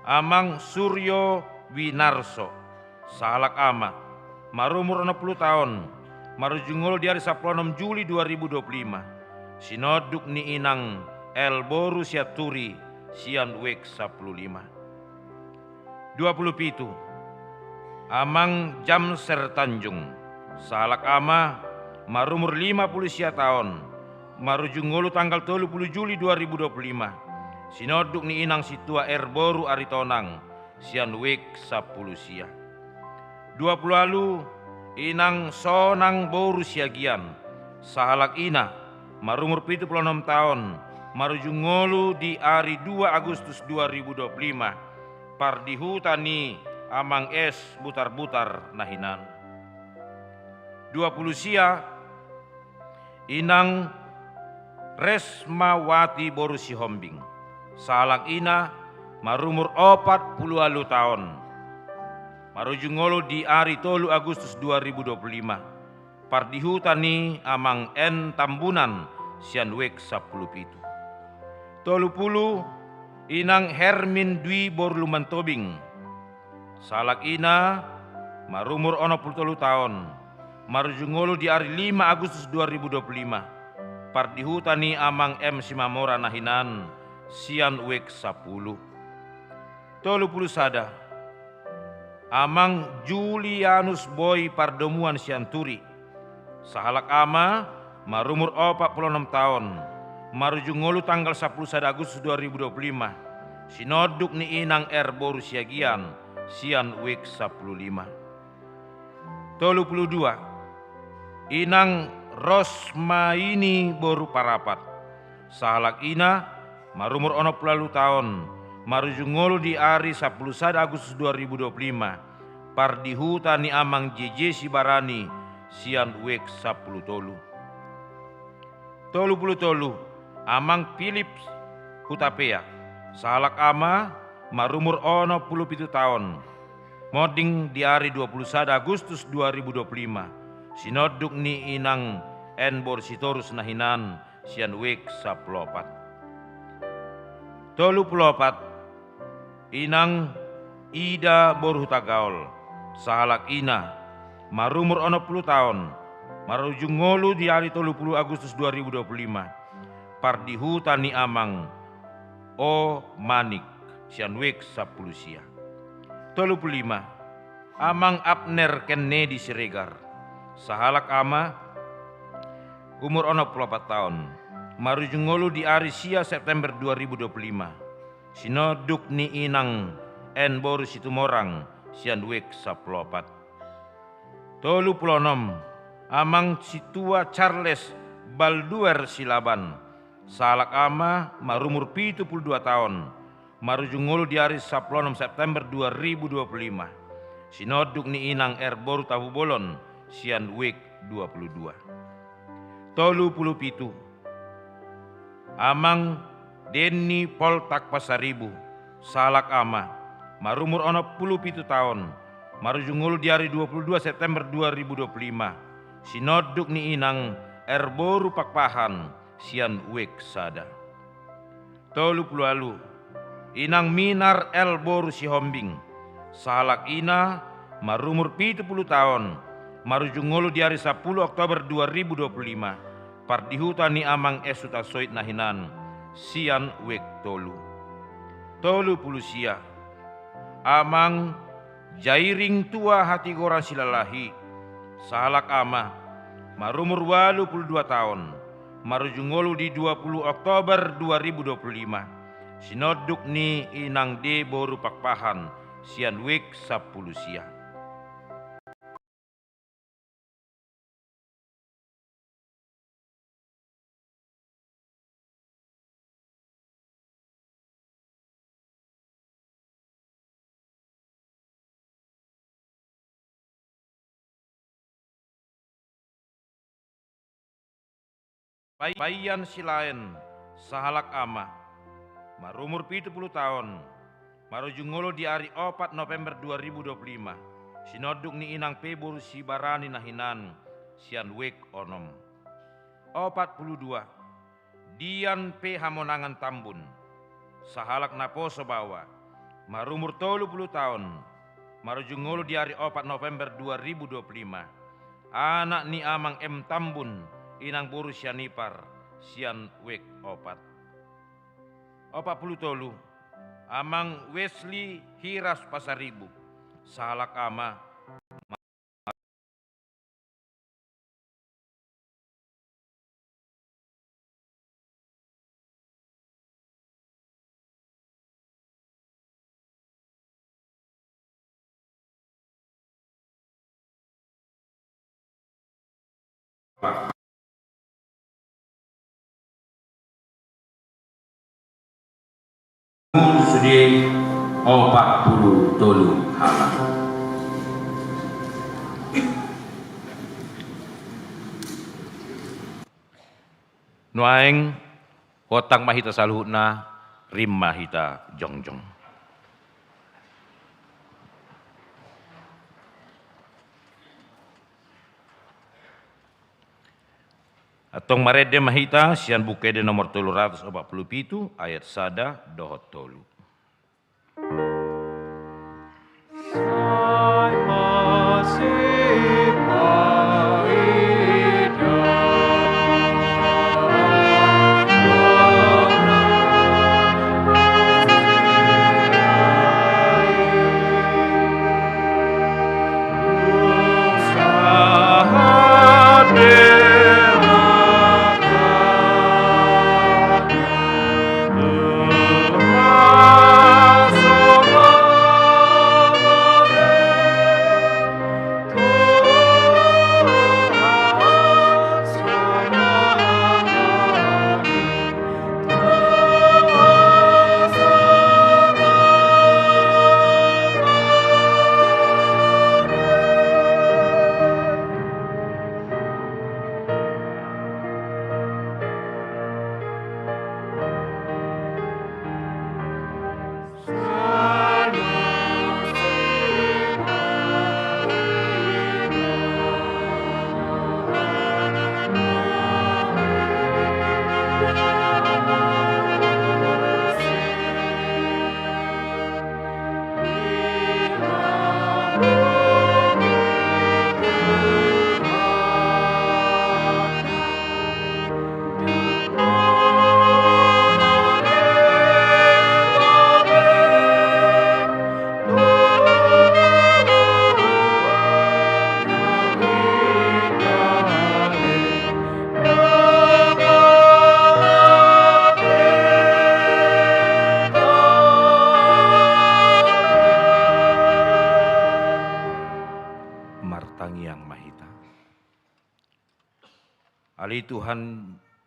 amang Suryo Winarso, sahalak ama, marumur onom pulu taon, marujung ngolu di ari sampulu onom Juli dua ribu dua pulu lima. Sinonduk ni inang L boru Sianturi sian Uek sampulu lima. Dua pulu pitu, amang Jamser Tanjung, sahalak ama, marumur lima pulu sia taon, marujung ngolu tanggal tolu pulu Juli dua ribu dua pulu lima. Sinonduk ni inang sintua R boru Aritonang sian Uek sampulu sia. Dua pulu ualu, inang Sonang boru Siagian, sahalak ina, marumur pitu pulu onom taon, marujung ngolu di ari dua Agustus dua ribu dua pulu lima. Pardihuta ni amang S Butarbutar na hinan. Dua pulu sia, inang Resmawati boru Sihombing, sahalak ina, marumur opat pulu ualu taon, marujung ngolu di ari tolu Agustus dua ribu dua pulu lima. Pardihuta ni amang N Tambunan sian Uek sampulu pitu. Tolu pulu, inang Hermin Dwi boru Lumban Tobing, sahalak ina, marumur onom pulu tolu taon, marujung ngolu di ari lima Agustus dua ribu dua pulu lima. Pardihuta ni amang M Simamora na hinan sian Uek sampulu. Tolu pulu sada, amang Julianus Boy Pardomuan Sianturi, sahalak ama, marumur opat pulu onom taon, marujung ngolu tanggal sampulu sada Agustus dua ribu dua puluh lima, sinonduk ni inang R boru Siagian, sian wijk sampulu lima. Tolu pulu dua, inang Rosmaini boru Parapat, sahalak ina, marumur onom pulu ualu taon, marujung ngolu di ari sampulu sada Agustus dua ribu dua puluh lima, pardihuta ni amang J J Sibarani, sian wijk sampulu tolu. Tolu pulu tolu, amang Philip Hutapea, sahalak ama, marumur onom pulu pitu taon, monding di ari dua pulu sada Agustus dua ribu dua puluh lima, sinonduk ni inang N boru Sitorus na hinan, sian wijk sampulu opat. Tolu pulu opat, inang Ida boru Hutagaol, sahalak ina, marumur onom pulu taon, marujung ngolu di ari tolu pulu Agustus dua ribu dua puluh lima, pardihuta ni amang O Manik, sian wijk sampulu sia. Tolu pulu lima, amang Abner Kennedy Siregar, sahalak ama, umur onom pulu opat taon, marujung ngolu di ari sia September dua ribu dua puluh lima, sinonduk ni inang N boru Situmorang, sian wijk sampulu opat. Tolu pulu onom, amang Situa Charles Balduer Silaban, sahalak ama, marumur pitu pulu dua taon, marujung ngolu di ari sampulu onom September dua ribu dua puluh lima, sinonduk ni inang R boru Tabubolon, sian wijk dua pulu dua. Tolu pulu pitu, amang Denny Poltak Pasaribu, sahalak ama, marumur onom pulu pitu taon, marujung ngolu di ari dua pulu dua September dua ribu dua puluh lima, sinonduk ni inang R boru Pakpahan, sian wijk sada. Tolu pulu ualu, inang Minar L boru Sihombing, sahalak ina, marumur pitu pulu taon, marujung ngolu di ari sampulu Oktober dua ribu dua puluh lima, pardihuta ni amang S Hutasoit na hinan, sian wijk tolu. Tolu pulu sia, amang Jairing Tua Hatigoran Silalahi, sahalak ama, marumur ualu pulu dua taon, marujung ngolu di dua pulu Oktober dua ribu dua puluh lima, sinonduk ni inang D boru Pakpahan, sian wijk sampulu sia. Pai-, Paian Silaen, sahalak ama, marumur pitu pulu taon, marujung ngolu di ari opat November dua ribu dua puluh lima, sinonduk ni inang P boru Sibarani na hinan, sian wijk onom. Opat pulu dua, Dian P Hamonangan Tambun, sahalak naposo baoa, marumur tolu pulu taon, marujung ngolu di ari opat November dua ribu dua puluh lima, anak ni amang M Tambun, inang boru Sianipar, sian wijk opat. Opat pulu tolu, amang Wesley Hiras Pasaribu, sahalak ama, Sude opat pulu tolu halak. Nuaeng, hontang ma hita saluhutna, rim ma hita jongjong. Antong marende ma hita sian Buku Ende nomor tolu ratus opat pulu pitu, ayat sada dohot tolu. Martangiang ma hita. Ale Tuhan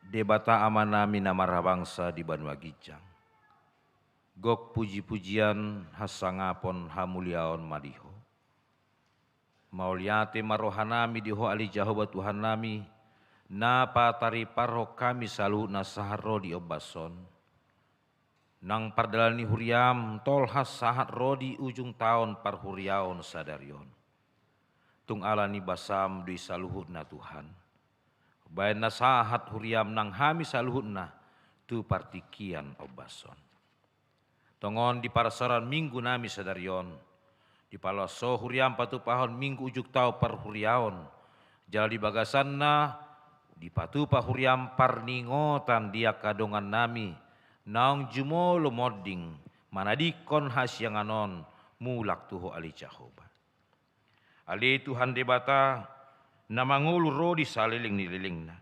Debata Amanami na marhabangsa di banua ginjang, gok puji-pujian, hasangapon, hamuliaon ma di Ho. Mauliate ma rohanami di Ho ale Jahowa Tuhannami, na patariparhon hami saluhutna sahat ro di ombas on. Nang pardalanan ni huriaM tolhas sahat ro di ujung taon parhuriaon sadari on. Tung ala ni basaM do i saluhutna Tuhan. Baen na sahat huriaM nang hami saluhutna tu partingkian ombas on. Tongon di parsaoran minggu nami sadari on, dipaloas Ho huriaM patupahon minggu ujung taon parhuriaon, jala di bagasanna dipatupa huriaM parningotan di angka dongannami naung jumolo monding manadingkon hasiangan on mulak tu Ho ale Jahowa. Ale Tuhan Debata, na mangolu ro di saleleng ni lelengna.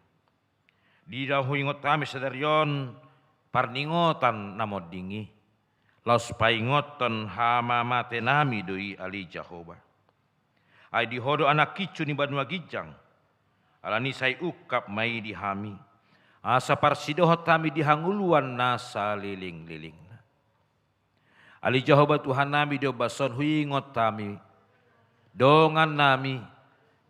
Di na huingot hami sadari on parningotan na monding i, laos paingothon hamamatenami do i ale Jahowa. Ai di Ho do anak incu ni banua ginjang, ala ni i sai ungkap ma i di hami, asa parsidohot hami di hangoluan na saleleng-lelengna. Ale Jahowa Tuhannami, di ombas on huingot hami dongannami,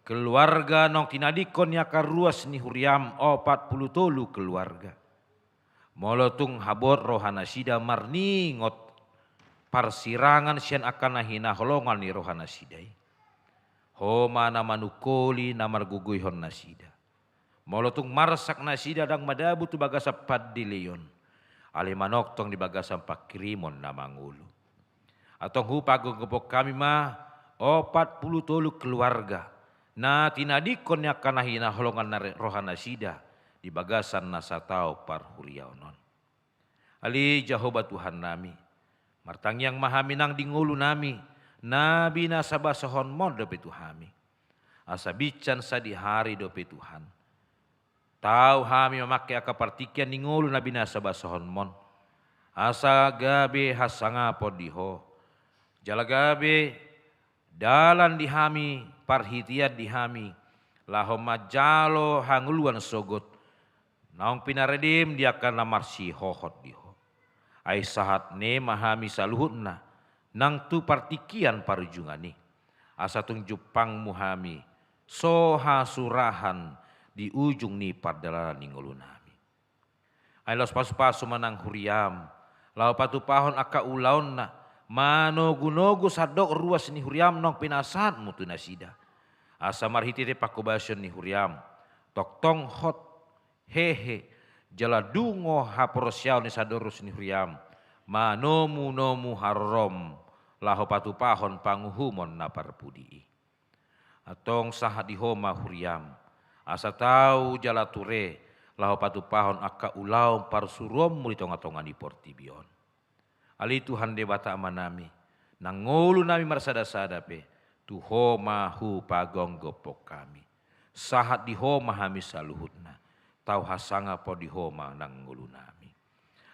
keluarga naung tinadingkon ni angka ruas ni huriaM, opat pulu tolu keluarga. Molo tung habot rohanasida marningot parsirangan sian angka na hinaholongan ni rohanasida i, Ho ma na manungkoli na margogoihon nasida. Molo tung marsak nasida ndang madabu tu bagasan pandileon, alai manongtong di bagasan pangkirimon na mangolu. Antong hupagogophon hami ma opat pulu tolu keluarga na tinadingkon ni angka na hinaholongan ni rohanasida di bagasan na sataon parhuriaon on. Ale Jahowa Tuhannami, martangiang ma hami nang di ngolunami na binasabasohonmon dope tu hami. Asa binsan sadihari dope Tuhan, tau hami mamangke angka partingkian ni ngolu na binasabasohonmon, asa gabe hasangapon di Ho, jala gabe dalan di hami, parhitean di hami, laho manjalo hangoluan sogot naung pinarade di angka na marsihohot di Ho. Ai sahat ni ma hami saluhutna nang tu partingkian parujungan i, asa tung jumpangmu hami so hasurahan di ujung ni pardalanan ni ngolunami. Ai laos pasupasu ma nang huriaM laho patupahon angka ulaonna, manogunogu sandok ruas ni huriaM naung pinasahatmu tu nasida, asa marhitehite pangkobasion ni huriaM tongtong hot, hehe, jala dungo haporseaon ni sandok ruas ni huriaM manomunomu harorom laho patupahon panguhumon na parpudi i. Antong sahat di Ho ma huriaM, asa tau jala ture laho patupahon angka ulaon parsuruonmu di tongatonga ni portibi on. Ale Tuhan Debata Amanami, nang ngolunami marsadasada pe tu Ho ma hupagomgophon hami. Sahat di Ho ma hami saluhutna, tau hasangapon di Ho ma nang ngolunami.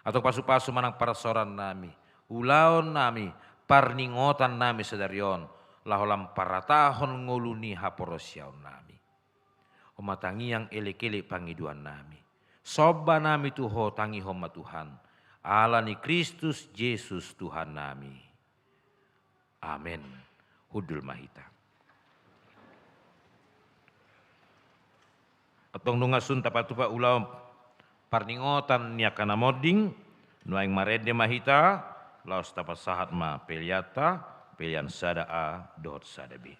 Antong pasupasu ma nang parsaorannami, ulaonnami, parningotannami sadari on, laho lam paratahon ngolu ni haporseaonnami. Oma tangiang elekelek pangidoannami, sombanami tu Ho tangihon ma Tuhan, ala ni Kristus Jesus Tuhannami. Amen. Hundul ma hita. Antong nunga sun tapatupa ulaon parningotan ni angka na monding, nuaeng marende ma hita, laos tapasahat ma peleanta, pelean sada A dohot sada B.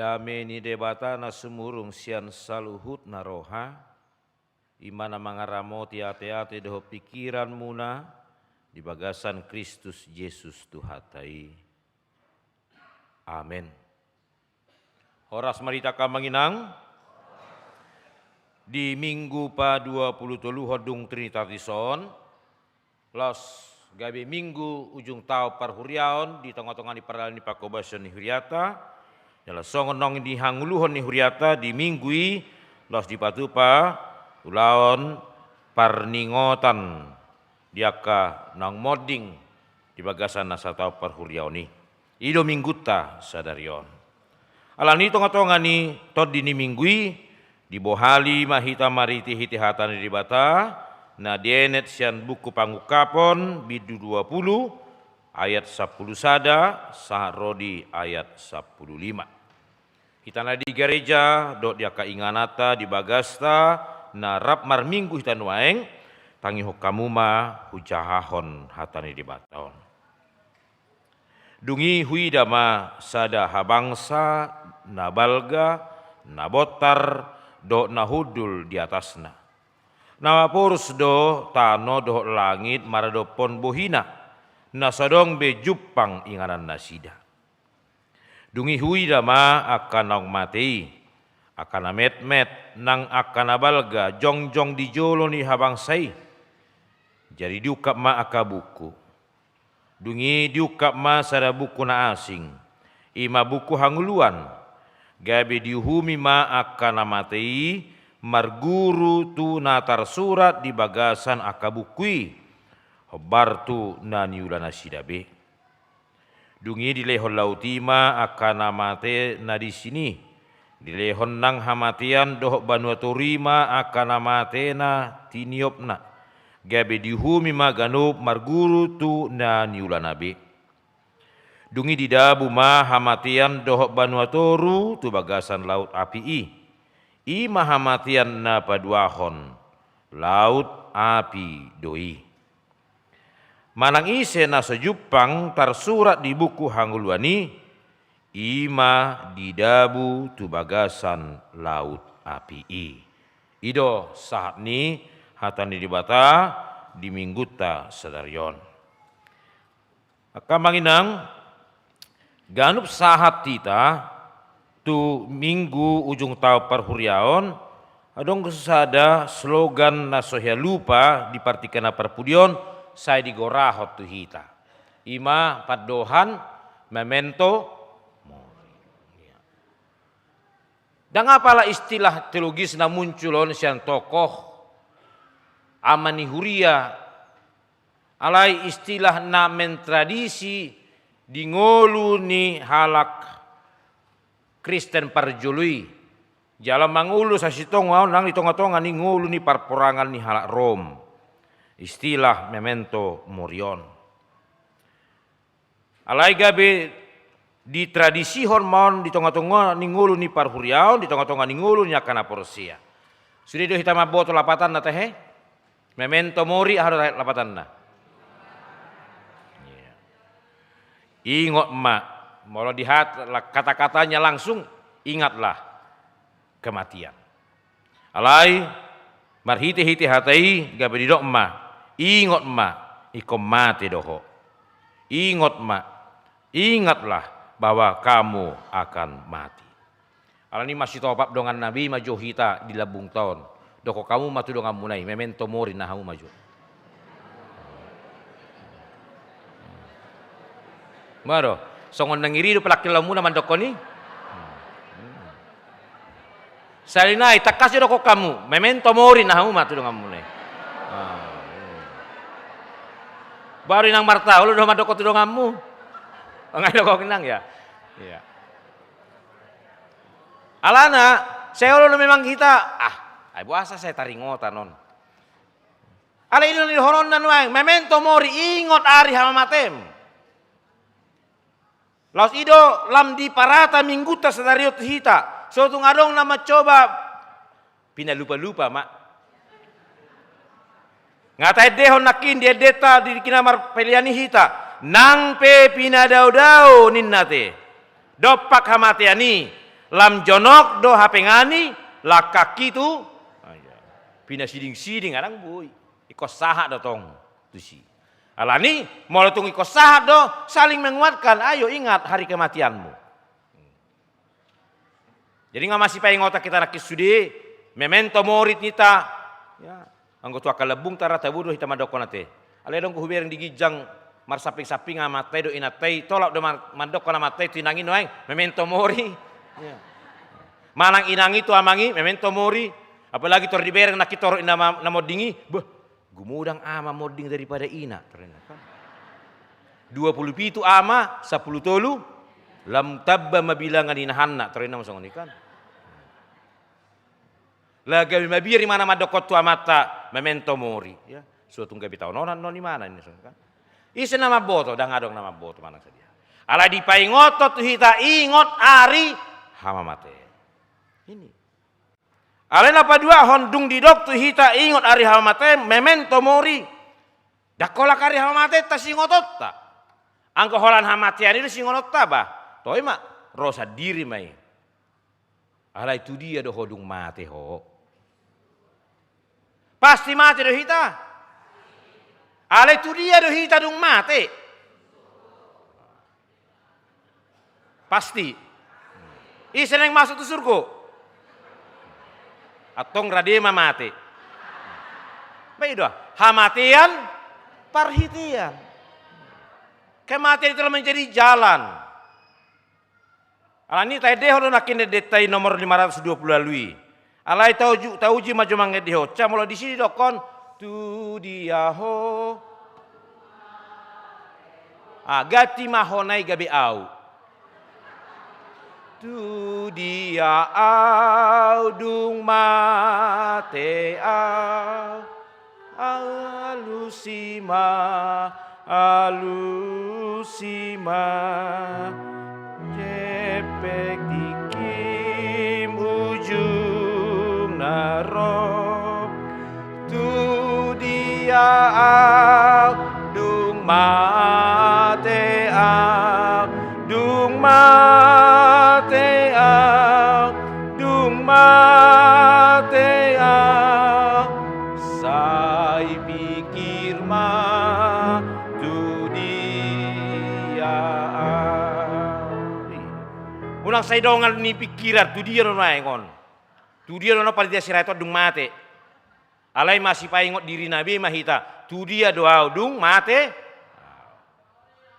Dame ni Debata na sumurung sian saluhutna roha, i ma na mangaramoti ateate dohot pingkiranmuna di bagasan Kristus Jesus Tuhanta i. Amen. Horas ma di hita angka amang inang. Di Minggu paduapuluh toluhon dung Trinitatis on, laos gabe Minggu ujung taon parhuriaon di tongatonga ni pardalanan ni pangkobasion ni huriata, jala songon naung dihangoluhon ni huriata di Minggu i, laos dipatupa ulaon parningotan di angka naung monding di bagasan na sataon parhuriaon i. I do Minggunta sadari on. Alani i tongatonga ni tondi ni Minggu i, dibohali ma hita marhitehite hata ni Debata, na dienet sian buku Pangungkapon, bindu dua puluh, ayat sampulu sada, sahat ro di ayat sampulu lima. Hita na di gareja, dohot di angka ingananta, di bagasta, na rap marminggu hita nuaeng, tangihon hamu ma hujahahon hata ni Debata on. Dung i huida ma sada habangsa, na balga, na bontar, dohot na hundul di atasna. Na maporus do tano dohot langit maradophon bohina, na so adong be jumpang inganannasida. Dung i huida ma angka naung mate i, angka na metmet, nang angka na balga, jongjong di jolo ni habangsa i. Jadi diungkap ma angka buku. Dung i diungkap ma sada buku na asing, i ma buku hangoluan. Gabe diuhumi ma angka na mate i marguru tu na tarsurat di bagasan angka buku i, hombar tu na niulanasida be. Dung i dilehon laut i ma angka na mate na disi i. Dilehon nang hamatean dohot banua toru i ma angka na mate na tiniopna. Gabe diuhumi ma ganup marguru tu na niulana be. Dung i didabu ma hamatean dohot banua toru tu bagasan laut api i. I ma hamatean na paduahon, laut api do i. Manang ise na so jumpang tarsurat di buku hangoluan i, i ma didabu tu bagasan laut api i. I do sahat ni hata ni Debata di Minggunta sadari on. Angka amang inang, ganup sahat hita tu Minggu ujung taon parhuriaon, adong do sada slogan na so hea lupa di partingkian na parpudi on, sai digorahon tu hita. I ma pandohan memento mori. Ndang apala istilah teologis na muncul on sian tokoh, ama ni huria, alai istilah na mentradisi di ngolu ni halak Kristen parjolo i. Jala mangolu sasintongna on nang di tongatonga ni ngolu ni parporangan ni halak Rom. Istilah memento mori on. Alai gabe ditradisihon ma on di tongatonga ni ngolu ni parhuriaon, di tongatonga ni ngolu ni angka na porsea. Sude do hita mamboto lapatanna tahe? Memento mori, aha do lapatanna? Iya. Ingot ma, molo di hat-, la-, kata-katanya langsung, ingatlah kematian. Alai, marhitehite hata i, gabe didok ma, ingot ma, ingkon mate do ho. Ingot ma, ingatlah bahwa kamu akan mati. Alani i masitopap dongan nami ma jo hita di lambungta on. Dokkon hamu ma tu donganmuna i, memento mori, ninna hamu ma jo. Maro, songon na ngeri do pangkilalaonmuna mandokkon i. Sahali nai, tangkas jo dokkon hamu, memento mori, ninna hamu ma tu donganmuna i. Ah, iya. Baru inang martaon do mandokkon tu donganmu. Ngai dokkon inang ya. Iya. Alana, sai olo do memang hita, ah, ai boasa sai taringotan on. Alai i do na nidohononna nuaeng, memento mori, ingot ari hamamatem. Laos i do lam diparata Minggunta sadari on tu hita, so tung adong na mancoba pinalupalupa ma. Nga taendehon nangkin di endenta di na marpelean i hita, nang pe pinadaodao ninna te dompak hamatean i, Lam jonok do hape ngani, langkangki tu, ah, iya, pinasiding-siding, ndang boi. Ingkon sahat do tong tusi. Alani, molo tung ingkon sahat do, saling menguatkan. Ayo, ingat hari kematianmu. Jadi, nga masipaingotan hita nangkin sude, memento mori ninta. Ya. Anggo tu angka lambungta ra tabo do hita mandokkon ate. Alai adong do hubereng di ginjang, marsamping-samping amanta i dohot inanta i, tolap do mar-, mandokkon amanta i tu inang i nuaeng, memento mori. Ya. Manang inang i tu amang i, memento mori. Apalagi tor dibereng nangkin torop ni na ma-, na monding i, beh, gumodang ama monding daripada ina. Torop i, kan? Dua pulu pitu ama, sampulu tolu, lam tamba ma bilangan inahanna. Torop i ma songon i, kan? Laho gabe mabiar imana mandokkon tu amanta, memento mori. Ya, so tung gabe taononan non imana, ninna songon i, kan? Ise na mamboto? Ndang adong na mamboto manang sadia. Alai dipaingothon tu hita, ingot ari hamamatean. Ini. Alai na paduahon, dung didok tu hita ingot ari hamamatean, memento mori. Ndang holan ari hamamateanta siingotonta. Anggo holan hamatean i do siingotonta, bah, toe ma, ro sandiri ma i. Alai tu dia do ho dung mate ho? Pasti mate do hita. Alai tu dia do hita dung mate? Pasti. Ise naeng masuk tu surgo? Antong rade ma mate. Baik do, hamatean parhitean. Kematian itu menjadi jalan. Alani taendehon do nangkin endenta i nomor lima ratus dua pulu ualu i. Alai tauju-, tauji ma jo mangendehon, sa molo disi didokkon, tu dia ho. Ah, ganti ma ho nai gabe au. Tu dia au dung mate au. Alusi ma, alusi ma, jempek tingkim ujungna ro. Tu dia au, dung mate au, dung mate au, dung mate au. Sai pikir ma tu dia au. Unang sai dongan ni pikiran, tu dia do nuaeng on. Tu dia do na parhitean si raja i dung mate. Alai masipaingot dirina be ma hita, tu dia do au dung mate.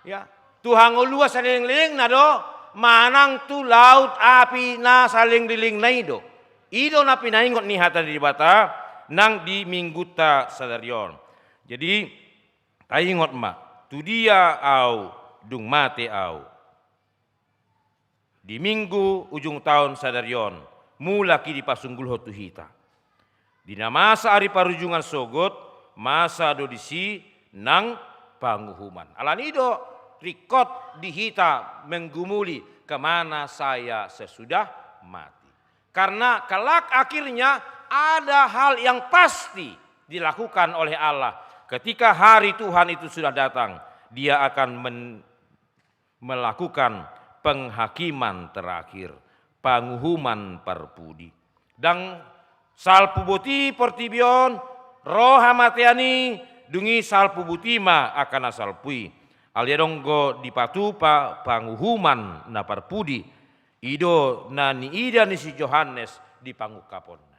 Ya, tu hangoluan salelenglelengna do, manang tu laut api na salelenglelengna i do. I do na pinaingot ni hata ni Debata nang di minggunta sadari on. Jadi, taingot ma, tu dia au dung mate au. Di minggu ujung taon sadari on, mulak i dipasunggulhon tu hita. Di na masa ari parujungan sogot, masa do disi nang panguhuman. Alani i do ringkot di hita menggumuli kemana saya sesudah mati. Karena kelak akhirnya ada hal yang pasti dilakukan oleh Allah. Ketika hari Tuhan itu sudah datang, Dia akan men-, melakukan penghakiman terakhir, panguhuman parpudi. Ndang salpu boti portibi on, ro hamatean i, dung i salpu boti ma angka na salpu i. Alai adong do dipatupa panguhuman na parpudi, i do na niida ni si Johannes di pangungkaponna.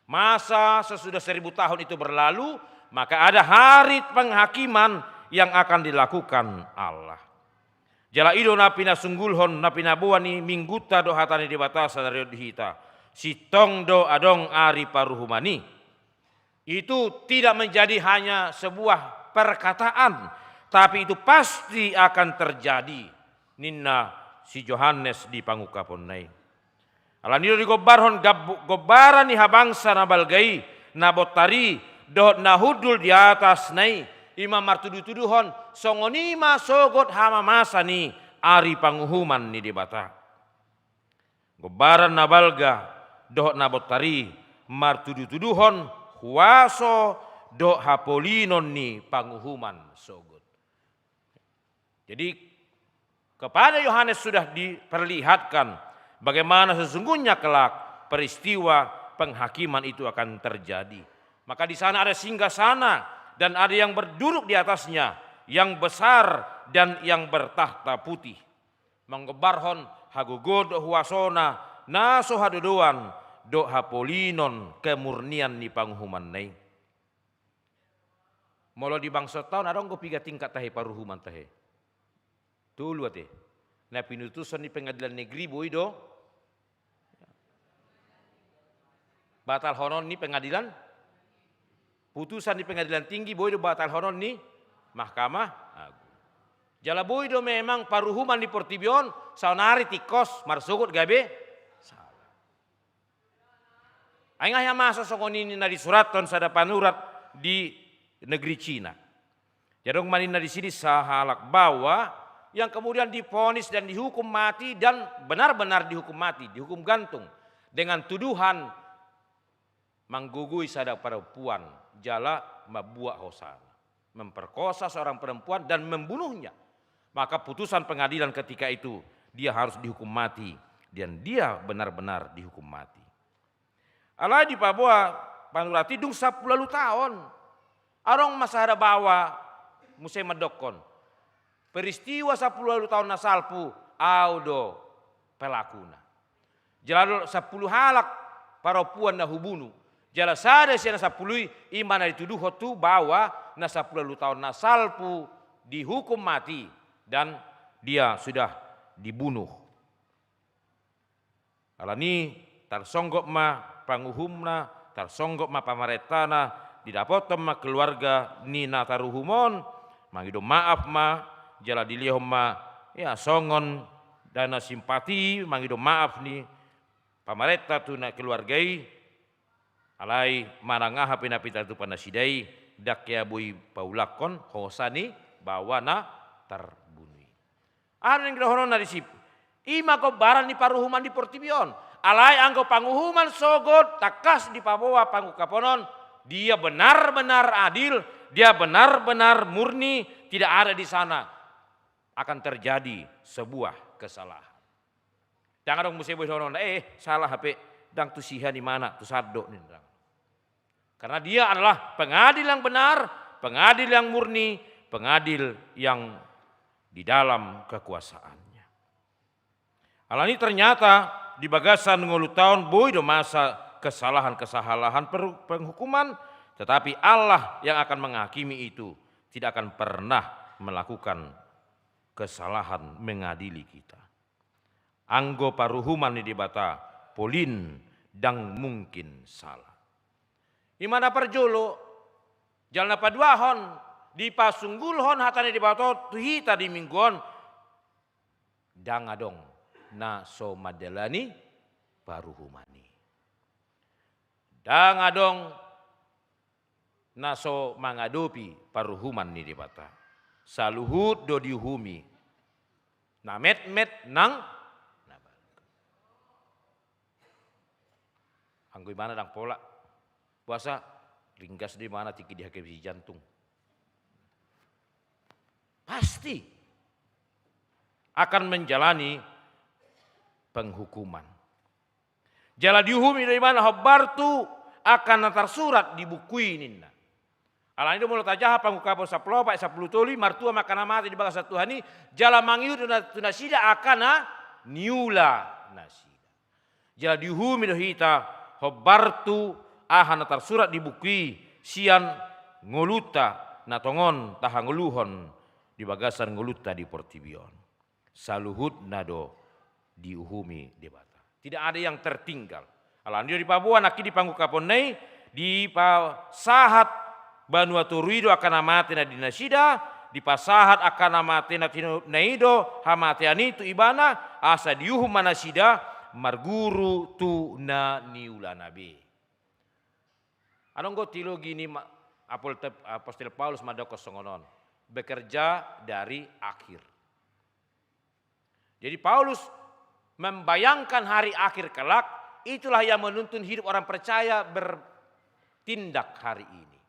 Masa sesudah seribu tahun itu berlalu, maka ada hari penghakiman yang akan dilakukan Allah. Jala i do na pinasunggulhon, na pinaboan ni minggunta dohot hata ni Debata sadari on di hita. Sintong do adong ari paruhuman i. Itu tidak menjadi hanya sebuah perkataan, tapi itu pasti akan terjadi, ninna si Johannes di pangungkaponna i. Alani i do digombarhon gab-, gombaran ni habangsa na balga i, na bontar i, dohot na hundul di atasna i, i ma martudutuduhon, songon i ma sogot hamamasa ni ari panguhuman ni Debata. Gombaran na balga dohot na bontar i martudutuduhon huaso dohot hapolinon ni panguhuman sogot. Jadi, kepada Yohanes sudah diperlihatkan bagaimana sesungguhnya kelak peristiwa penghakiman itu akan terjadi. Maka di sana ada singgasana dan ada yang berduduk di atasnya, yang besar dan yang bertakhta putih. Manggombarhon hagogoon dohot huasona, na so hadodoan dohot hapolinon kemurnian ni panguhumanna i. Molo di bangso taon adong do piga tingkat tahe paruhuman tahe? Tolu ate. Na pinutusan ni pengadilan negeri boi do batalhonon ni pengadilan, putusan ni pengadilan tinggi boi do batalhonon ni Mahkamah Agung. Jala boi do memang paruhuman di portibi on saonari tingkos marsogot gabe salah. Ai nga hea masa songon i na disurathon sada panurat di negeri Cina. Jadi adong ma ninna di sini sahalak baoa yang kemudian divonis dan dihukum mati dan benar-benar dihukum mati, dihukum gantung dengan tuduhan manggogoi sada perempuan jala mambuat hosana, memperkosa seorang perempuan dan membunuhnya. Maka putusan pengadilan ketika itu, dia harus dihukum mati dan dia benar-benar dihukum mati. Alai dipaboa panurat i dung sampulu ualu taon. Adong ma sada baoa muse mandokkon, peristiwa sampulu ualu taon na salpu, au do pelakuna. Jala adong sampulu halak parompuan na hubunu. Jala sada sian na sampulu i, i ma na dituduhon tu baoa na sampulu ualu taon na salpu dihukum mati dan dia sudah dibunuh. Alani tarsonggot ma panguhumna, tarsonggot ma pamarentana, didapothon ma keluarga ni na taruhum on, mangido maaf ma, jala dilehon ma, ya, songon dana simpati, mangido maaf ni pamarenta tu na keluarga i, alai manang aha pe na pinatupa nasida i, ndang hea boi paulakhon hosa ni baoa na tarbunu i. Aha do naeng didohononna disi? I ma gombaran ni paruhuman di portibi on. Alai anggo panguhuman sogot tangkas dipaboa pangungkapon on, dia benar-benar adil, dia benar-benar murni, tidak ada di sana akan terjadi sebuah kesalahan. Ndang adong muse boi dohononna, eh, salah hape, ndang tusi hea imana, tu sandok ninna. Karena dia adalah pengadil yang benar, pengadil yang murni, pengadil yang di dalam kekuasaannya. Alani ternyata di bagasan ngolu taon boi do masa kesalahan-kesalahan per-, penghukuman, tetapi Allah yang akan menghakimi itu tidak akan pernah melakukan kesalahan mengadili kita. Anggo paruhuman ni Debata polin ndang mungkin salah. I ma na parjolo, jala na paduahon, dipasunggulhon hata ni Debata tu hita di minggu on, ndang adong na so mandalani paruhuman i. Ndang adong na so mangadopi paruhuman ni Debata. Saluhut do diuhumi. Na metmet nang na balga. Anggo imana ndang pola. Boasa ringgas do imana tingki dihakimi si jantung. Pasti akan menjalani penghukuman. Jala diuhumi do imana hombar tu angka na tarsurat di buku i ninna. Alani do molo tajaha Pangungkapon sampulu opat ayat sampulu tolu i, martua ma angka na mate di bagasan Tuhan i, jala mangihut do na, tu nasida angka na niula nasida. Jala diuhumi do hita hombar tu aha na tarsurat di buku i sian ngolunta na tongon tahangoluhon di bagasan ngolunta di portibi on. Saluhutna do diuhumi Debata. Tidak ada yang tertinggal. Alani do dipaboa nangkin di pangungkaponna i, dipasahat banua toru i do angka na mate na di nasida, dipasahat angka na mate na tinopa i do hamatean i tu ibana, asa diuhum ma nasida marguru tu na niulana be. Adong do teologi ni ma-, Apol-, Apostel Paulus mandokkon songon on, bekerja dari akhir. Jadi Paulus membayangkan hari akhir kelak, itulah yang menuntun hidup orang percaya bertindak hari ini.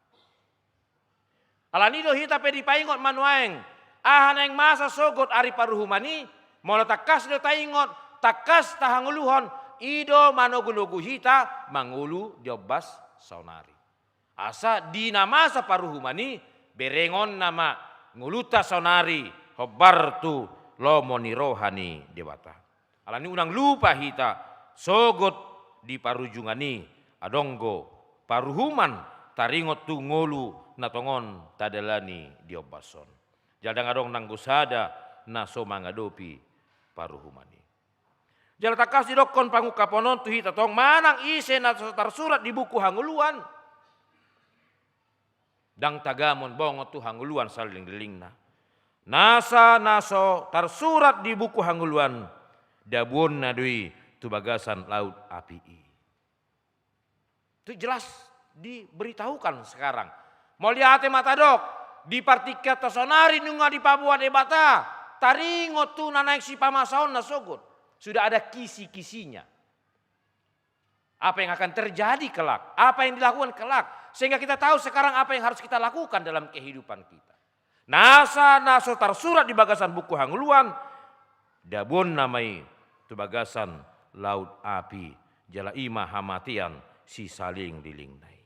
Alani do hita pe dipaingot ma nuaeng, aha naeng masa sogot ari paruhuman i, molo tangkas do taingot, Tangkas tahangoluhon, i do manogunogu hita mangolu di ombas saonari. Asa di na masa paruhuman i, berengonna ma ngolunta saonari hombar tu lomo ni roha ni Debata. Alani unang lupa hita, sogot di parujungan i, adong do paruhuman taringot tu ngolu na tongon tadalani di ombas on. Jala ndang adong nanggo sada na so mangadopi paruhuman i. Jala tangkas didokkon pangungkapon on tu hita tong, manang ise na so tarsurat di buku hangoluan, ndang tagamon bongot tu hangoluan salelenglelengna. Nasa na so tarsurat di buku hangoluan, dabuonna do i tu bagasan laut api i. Itu jelas diberitahukan sekarang. Mauliate ma tadok, di partingkian ta saonari nunga dipaboa Debata, taringot tu na naeng sipamasaonna sogot. Sudah ada kisi-kisinya. Apa yang akan terjadi kelak, apa yang dilakukan kelak, sehingga kita tahu sekarang apa yang harus kita lakukan dalam kehidupan kita. Nasa na so tarsurat di bagasan buku hangoluan, dabuonna ma i tu bagasan laut api, jala i ma hamatean sisalelenglelengna i.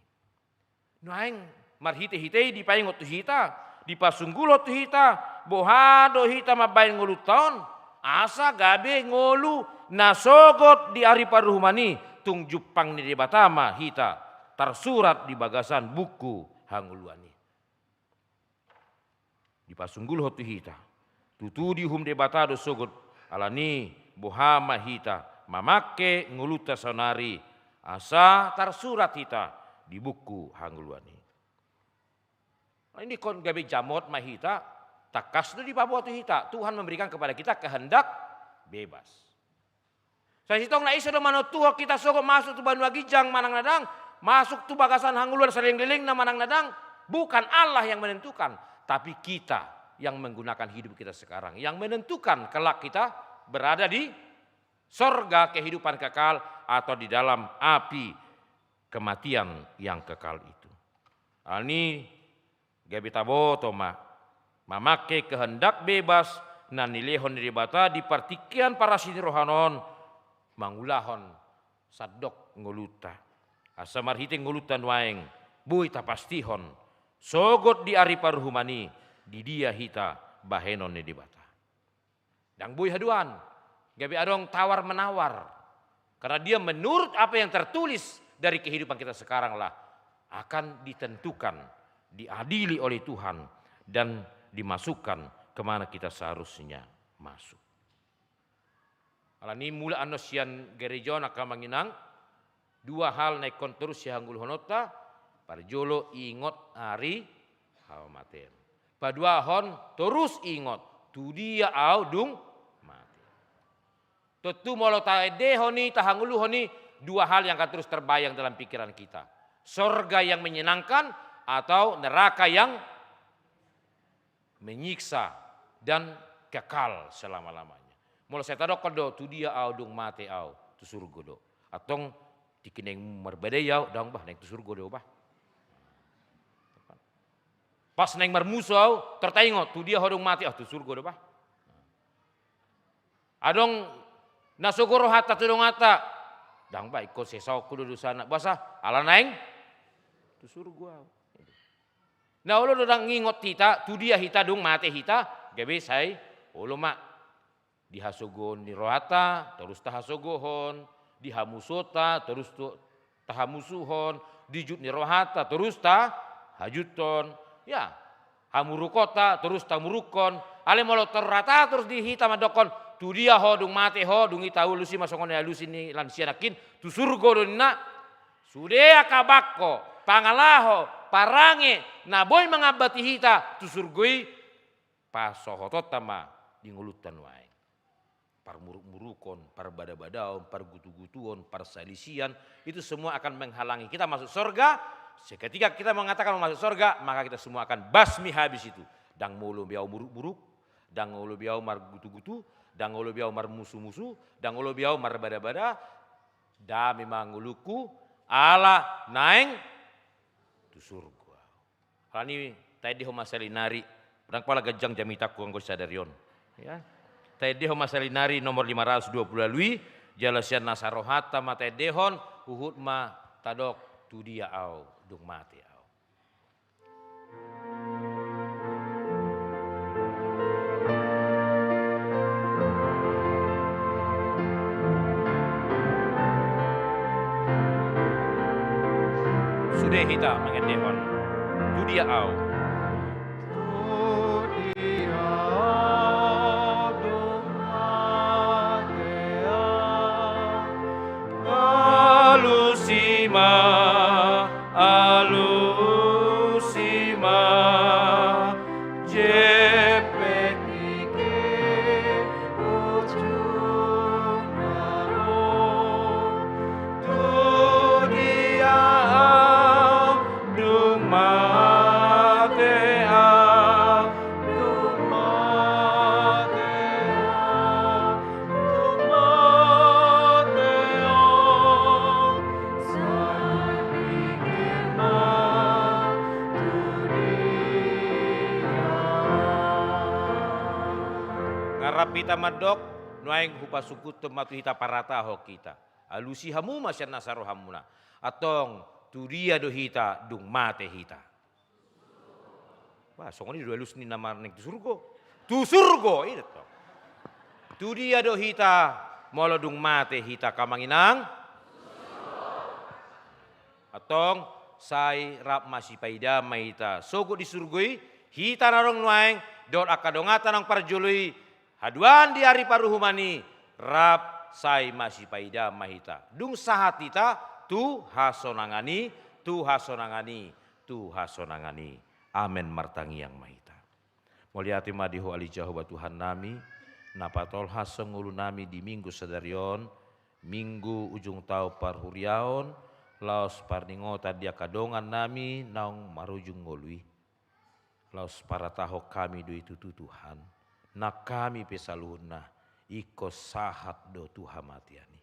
Nuaeng marhitehite i dipaingot tu hita, dipasunggulhon tu hita, boha do hita mambahen ngolunta on, asa gabe ngolu na sogot di ari paruhuman i, tung jumpang ni Debata ma hita tarsurat di bagasan buku hangoluan i. Dipasunggulhon tu hita. Tutu diuhum Debata do sogot, alani boha ma hita mamangke ngolunta saonari, asa tarsurat hita di buku hangoluan i. Alani ingkon gabe jamot ma hita, tangkas do dipaboa tu hita, Tuhan memberikan kepada kita kehendak bebas. Sasintongna ise do manontuhon hita sogot masuk tu banua ginjang manang na dang, masuk tu bagasan hangoluan salelenglelengna manang na dang, bukan Allah yang menentukan, tapi kita yang menggunakan hidup kita sekarang, yang menentukan kelak kita berada di sorga kehidupan kekal atau di dalam api kematian yang kekal itu. Alani gabe taboto ma, mamangke kehendak bebas na nilehon ni Debata di partingkian parasi ni rohana on, mangulahon sandok ngolunta. Asa marhite ngolunta nuaeng, boi tapastihon, sogot di ari paruhuman i, di dia hita bahenon ni Debata. Ndang boi haduan, gabe adong tawar-menawar. Karena dia menurut apa yang tertulis dari kehidupan kita sekarang lah akan ditentukan, diadili oleh Tuhan, dan dimasukkan kemana kita seharusnya masuk. Alani mula annon sian gereja on angka amang inang, dua hal na ingkon torus sihangoluhononta, parjolo ingot ari hamatean. Paduahon torus ingot, tu dia ahu dung mate. Tontu molo taendehon i, tahangoluhon i, dua hal yang akan terus terbayang dalam pikiran kita. Sorga yang menyenangkan atau neraka yang menyiksa dan kekal selama-lamanya. Molo sai tadokkon do, tu dia ahu dung mate ahu, tu surgo do. Antong tingki naeng marbadai ahu, ndang bah, naeng tu surgo do bah. Pas naeng marmusu ahu, tor taingot, tu dia ho dung mate ahu, tu surgo do bah. Adong na sogo rohanta tu donganta, ndang bah, ingkon sesaonku do dosana. Boasa? Ala naeng tu surgo ahu. Na olo do ndang ingot hita, tu dia hita dung mate hita, gabe sai olo ma di hasogoon ni rohanta, torus tahasogohon, di hamusuonta, torus tu, tahamusuhon, di jut ni rohanta, torus tahajuthon, ya, hamurukonta, torus tamurukhon, alai molo tarrata torus di hita mandokkon, tu dia ho dung mate ho, dung i taalusi ma songon na nialusi ni lansia nangkin, tu surgo do ninna, sude angka bangko, pangalaho, parange, na boi mangambati hita, tu surgo i, pasohotonta ma di ngolunta nuaeng. Parmurukmurukon, parbadabadaon, pargutugutuon, parsalisian, itu semua akan menghalangi kita masuk sorga. Seketika kita mengatakan mau masuk sorga, maka kita semua akan basmi habis itu. Ndang olo be ahu murukmuruk, ndang olo be ahu margutugutu, ndang olo be ahu marmusumusu, ndang olo be ahu marbadabada, dame ma ngolungku, ala naeng tu surgo ahu. Alani taendehon ma sahali nari, ndang pola ganjang jamitangku anggo sadari on. Ya. Taendehon ma salinari nomor lima ratus dua puluh ualu i, jala sian nasa rohanta ma taendehon, huhut ma tadok, tu dia au, dung mate au. Sude hita mangendehon, tu dia au. Tu dia au, dung mate au. Alusi ma, alusi ma, jempek tingki ujung na ro. Tu dia au, dung mate au, dung mate au, dung mate au, sai pikir ma tu dia. Nga rap hita mandok, nuaeng hupasungkunhon ma tu hita, paratahon hita. Alusi hamu ma sian nasa rohamuna. Antong, tu dia do hita, dung mate hita? Wah, songon i do alus ni na marneng tu surgo. Tu surgo, i do tong. Tu dia do hita, molo dung mate hita, amang inang? Antong, sai rap masipaidaan ma hita sogot di surgo i, hita na adong nuaeng, dohot angka donganta naung parjolo i, haduan di ari paruhuman i, rap sai masipaidaan ma hita. Dung sahat hita, tu hasonangan i, tu hasonangan i, tu hasonangan i. Amen, martangiang ma hita. Mauliate ma di Ho ale Jahowa Tuhannami, na patolhas ngolunami di Minggu sadari on, Minggu ujung taon parhuriaon, laos parningotan di angka dongannami naung marujung ngolu i. Laos paratahon hami do i tutu, Tuhan, nang hami pe saluhutna ingkon sahat do tu hamatean i.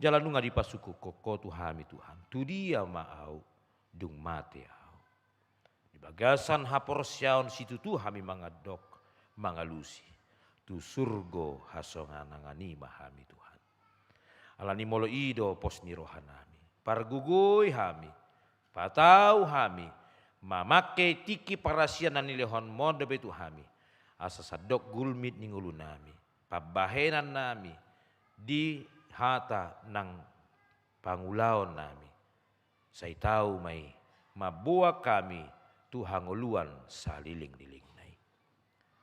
Jala nunga dipasungkunhon Ho tu hami, Tuhan, tu dia ma au, dung mate au? Di bagasan haporseaon situtu hami mangandok, mangalusi, tu surgo hasonangan i ma hami, Tuhan. Alani molo i do pos ni rohanami, pargogoi hami, patau hami, mamangke tingki parasian na nilehonMu on dope tu hami, asa sandok gulmit ni ngolunami, pambahenannami, di hata nang pangulaonnami, sai tau ma i mamboan hami tu hangoluan salelenglelengna i.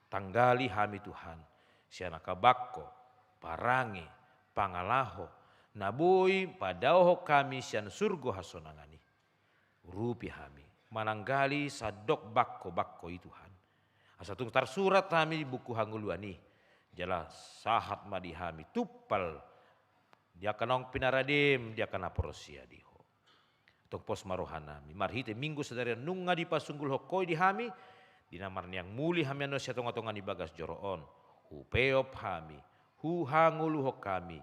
Tanggali hami, Tuhan, sian angka bangko, parange, pangalaho, na boi padaohon hami sian surgo hasonangan i. Urupi hami mananggali sandok bangko-bangko i, Tuhan, asa tung tarsurat hami di buku hangoluan i, jala sahat ma di hami tumpal di angka naung pinaradeM, di angka na porsea di Ho. Antong pos ma rohanami, marhite Minggu sadari on nunga dipasunggulhon Ho i di hami, di na marniang muli hami annon sian tonga-tonga ni bagas joro on, hupeop hami, huhangoluhon hami,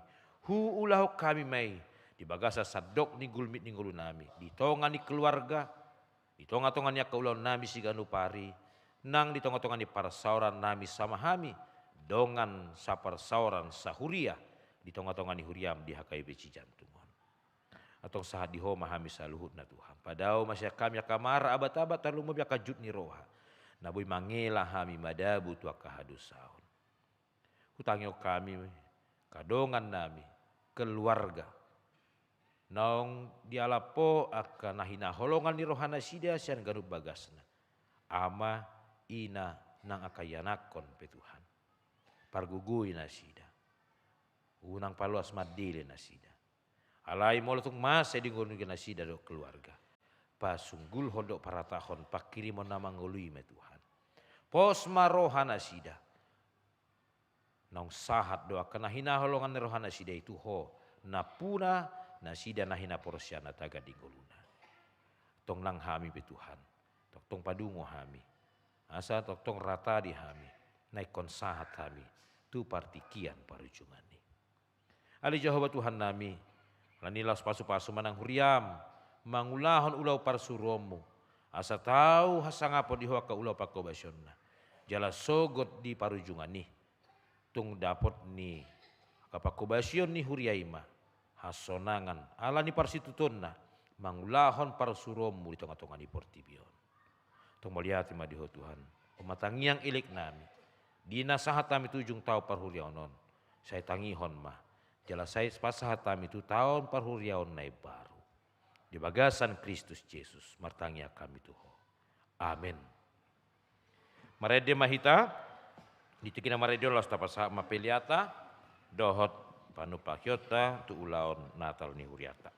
huulahon hami ma i, di bagasan sandok ni gulmit ni ngolunami, di tonga ni keluarga, di tonga-tonga ni angka ulaonnami siganup ari, nang di tonga-tonga ni parsaorannami sama hami dongan saparsaoran sahuria, di tonga-tonga ni huriaM di H K B P Cijantung on. Antong sahat di Ho ma hami saluhutna, Tuhan. Padao ma sian hami angka mara, abat-abat, tarlumobi angka jut ni roha, na boi mangela hami madabu tu angka hadosaon. Hutangihon hami angka dongannami, keluarga, naung dialap Ho angka na hinaholongan ni rohanasida sian ganup bagasna, ama, ina, nang angka ianakhon pe, Tuhan. Pargogoi nasida. Unang paloas mandele nasida. Alai molo tung masa i di ngolu nasida dohot keluarga, pasunggulhon dohot paratahon panghirimon na mangolu i ma, Tuhan. Pos ma rohanasida. Naung sahat do angka na hinaholongan ni rohanasida i tu Ho, nampuna nasida na hinaporseaan na tagan di ngoluna. Tong nang hami pe, Tuhan, tongtong padungo hami, asa tongtong rata di hami, na ingkon sahat hami tu partingkian parujungan i. Ale Jahowa Tuhannami, alani laos pasu-pasu ma nang huriaM mangulahon ulaon parsuruonMu, asa tau hasangapon di Ho angka ulaon panghobasionna, jala sogot di parujungan i Tung dapot ni angka pangkobasion ni huria i ma hasonangan ala ni parsitutuonna mangulahon parsuruonmu di tongatonga ni portibi on. Tung mauliate ma di Ho Tuhan. Ho ma tangiang elek nami. Di na sahat hami tu ujung taon parhuriaon on, sai tangihon ma, jala sai pasahat hami tu taon parhuriaon na imbaru. Di bagasan Kristus Jesus martangiang hami tu Ho. Amen. Marende ma hita. Di tingki na marende on laos tapasahat ma peleanta dohot panumpahionta tu ulaon Natal ni hurianta.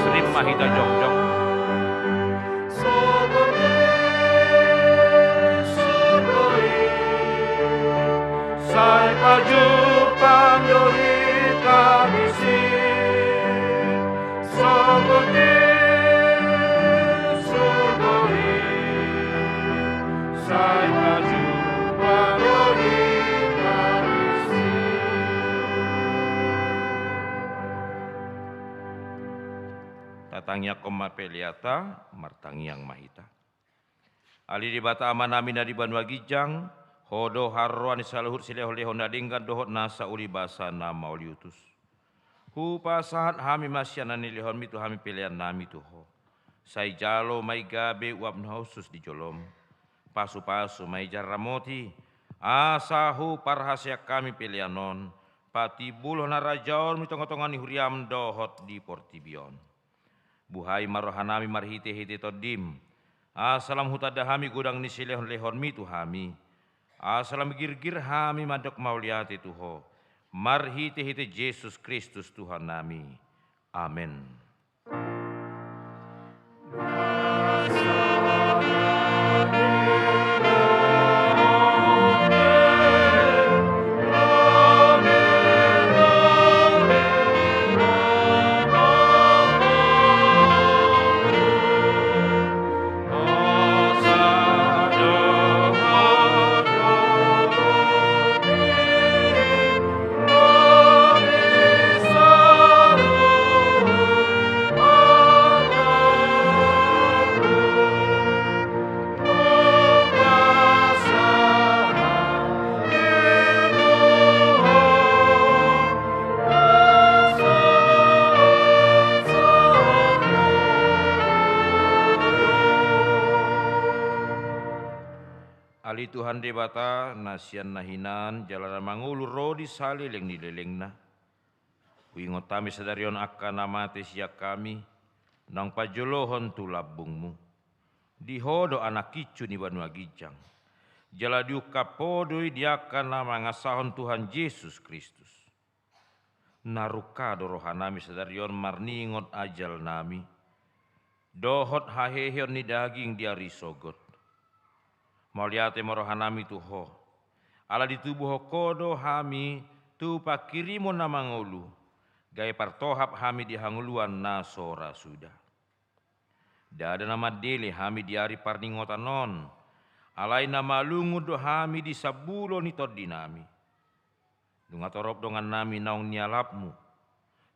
Rap ma hita jongjong. Sai pajumpang do hita disi. Sogot ni surgo i, sai pajumpang do hita disi. Tatangiangkon ma peleanta, martangiang ma hita. Ale Debata Amanami na di banua ginjang, Ho do haroroan ni saluhut silehonlehon na denggan dohot nasa ulibasa na mauliutus. Hupasahat hami ma sian na nilehonmi tu hami peleannami tu Ho. Sai jalo ma i gabe uap na hushus di jolom. Pasupasu ma i jala ramoti, asa huparhaseang hami pelean on patimbulhon harajaonmu di tongatonga ni huriam dohot di portibi on. Buhai ma rohanami marhitehite Tondim, asa lam hutanda hami godang ni silehonlehonmi tu hami, asa lam girgir hami mandok mauliate tu Ho, marhitehite Jesus Kristus Tuhannami. Amen. Ale Tuhan Debata, na sian na hinan jala na mangolu ro di saleleng ni lelengna. Huingot hami sadari on angka na mate sian hami, naung pajolohon tu lambungmu. Di Ho do anak incu ni banua ginjang. Jala diungkap Ho do i di angka na mangasahon Tuhan Jesus Kristus. Na rungka do rohanami sadari on marningot ajalnami dohot haheheon ni daging di ari sogot. Mauliate ma rohanami tu Ho, ala ditubuhon Ho do hami tu pangkirimon na mangolu, gabe partohap hami di hangoluan na so ra suda. Ndada na mandele hami di ari parningotan on, alai na malungun do hami di sambulo ni tondinami. Nunga torop dongannami naung nialapmu,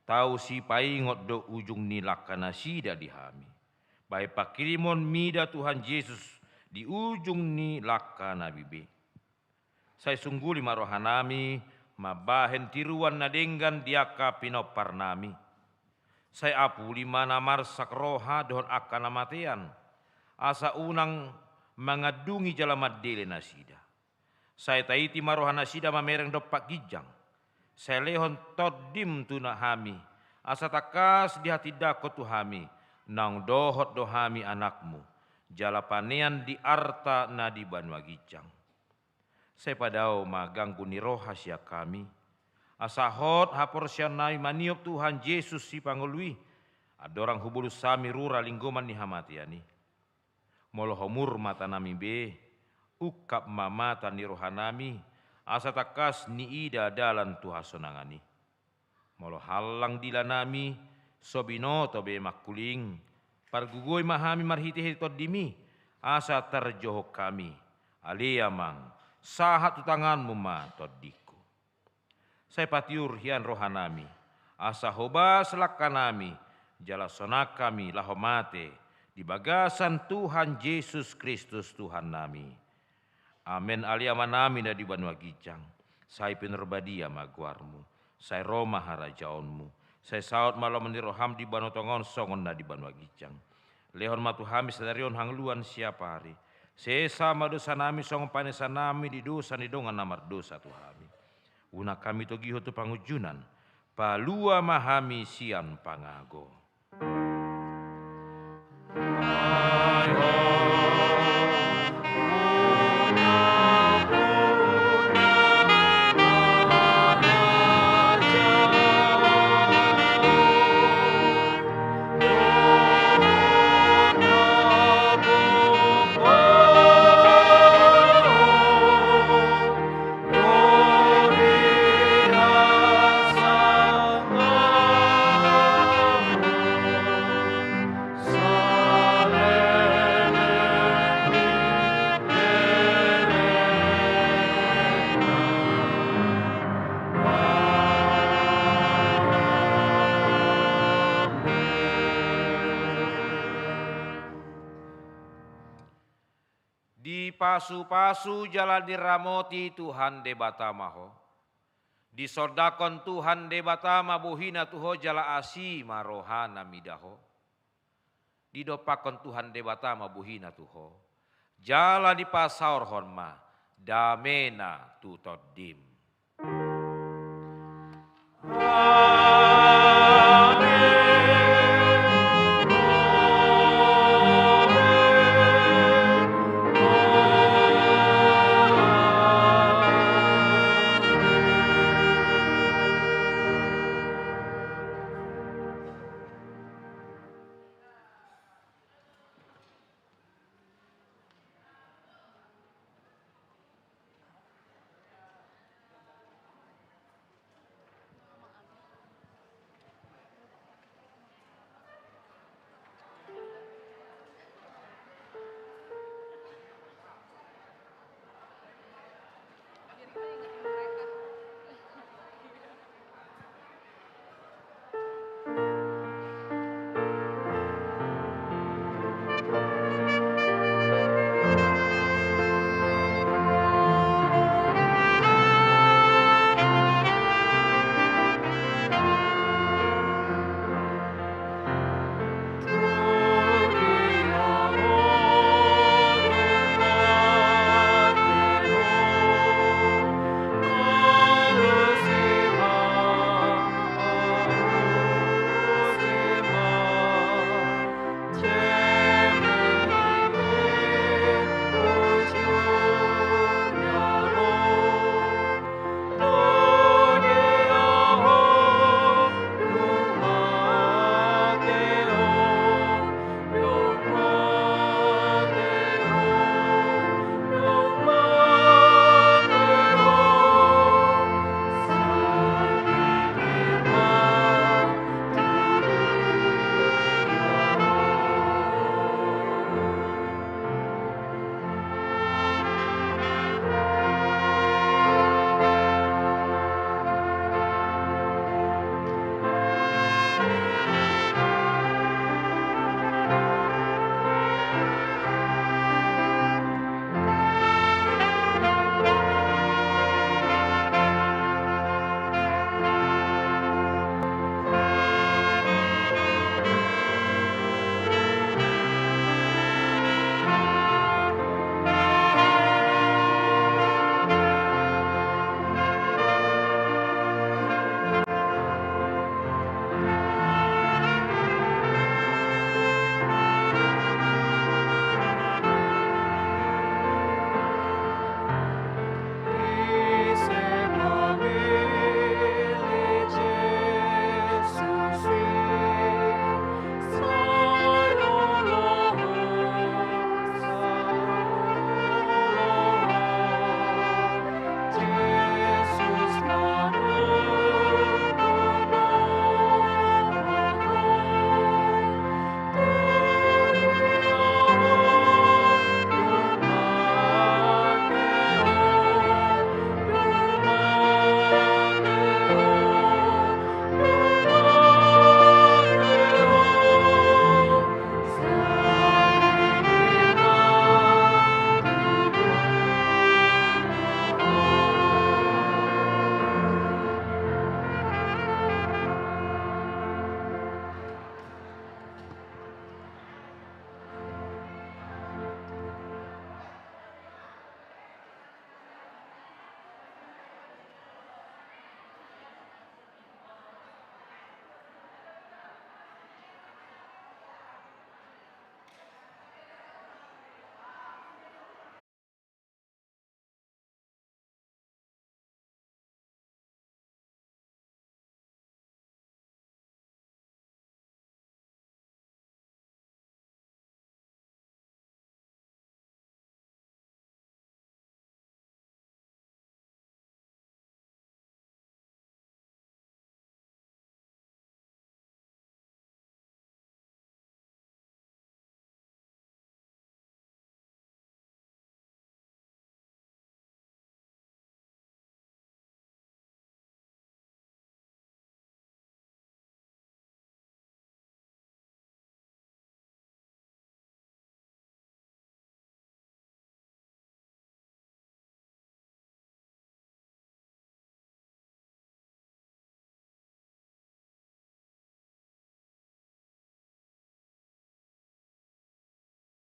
tau sipaingot do ujung ni langka nasida di hami, bahen pangkirimon mida Tuhan Jesus di ujung ni langka na bibe. Sai sungguli ma rohanami mambahen tiruan na denggan di angka pinomparnami. Sai apuli ma na marsak roha dohot angka na matean, asa unang mangandungi jala mandele nasida. Sai taiti ma rohanasida mamereng dompak ginjang. Sai lehon Tondim tu na hami, asa tangkas dihatindangkon tu hami, naung dohot do hami anakmu, jala panean di arta na di banua ginjang. Sai padao ma ganggu ni roha sian hami, asa hot haporseaonnami maniop Tuhan Jesus Sipangolu i, andorang hubolus hami rura linggoman ni hamatean i. Molo homur matanami be, ungkap ma mata ni rohanami, asa tangkas niida dalan tu hasonangan i. Molo hallang dilanami, so binoto be mangkuling, pargogoi ma hami marhitehite Tondim i, asa tarjouhon hami. Ale Amang, sahat tu tanganmu ma tondingku. Sai patiur hian rohanami, asa hobas langkanami, jala sonang hami laho mate di bagasan Tuhan Jesus Kristus Tuhannami. Amen. Ale Amanami na di banua ginjang, sai pinarbadia ma goarmu, sai ro ma harajaonmu, sai saut ma lomo ni roham di banua tonga on songon na di banua ginjang. Lehon ma tu hami sadari on hangoluan siapari. Sesa ma dosanami songon panesanami di dosa ni dongan na mardosa tu hami. Unang hami togihon tu pangunjunan, palua ma hami sian pangago. Dipasupasu jala diramoti Tuhan Debata ma ho. Disondangkon Tuhan Debata ma bohina tu ho jala asi ma rohana mida ho. Didompakkon Tuhan Debata ma bohina tu ho. Jala dipasaorhon ma damena tu tondim.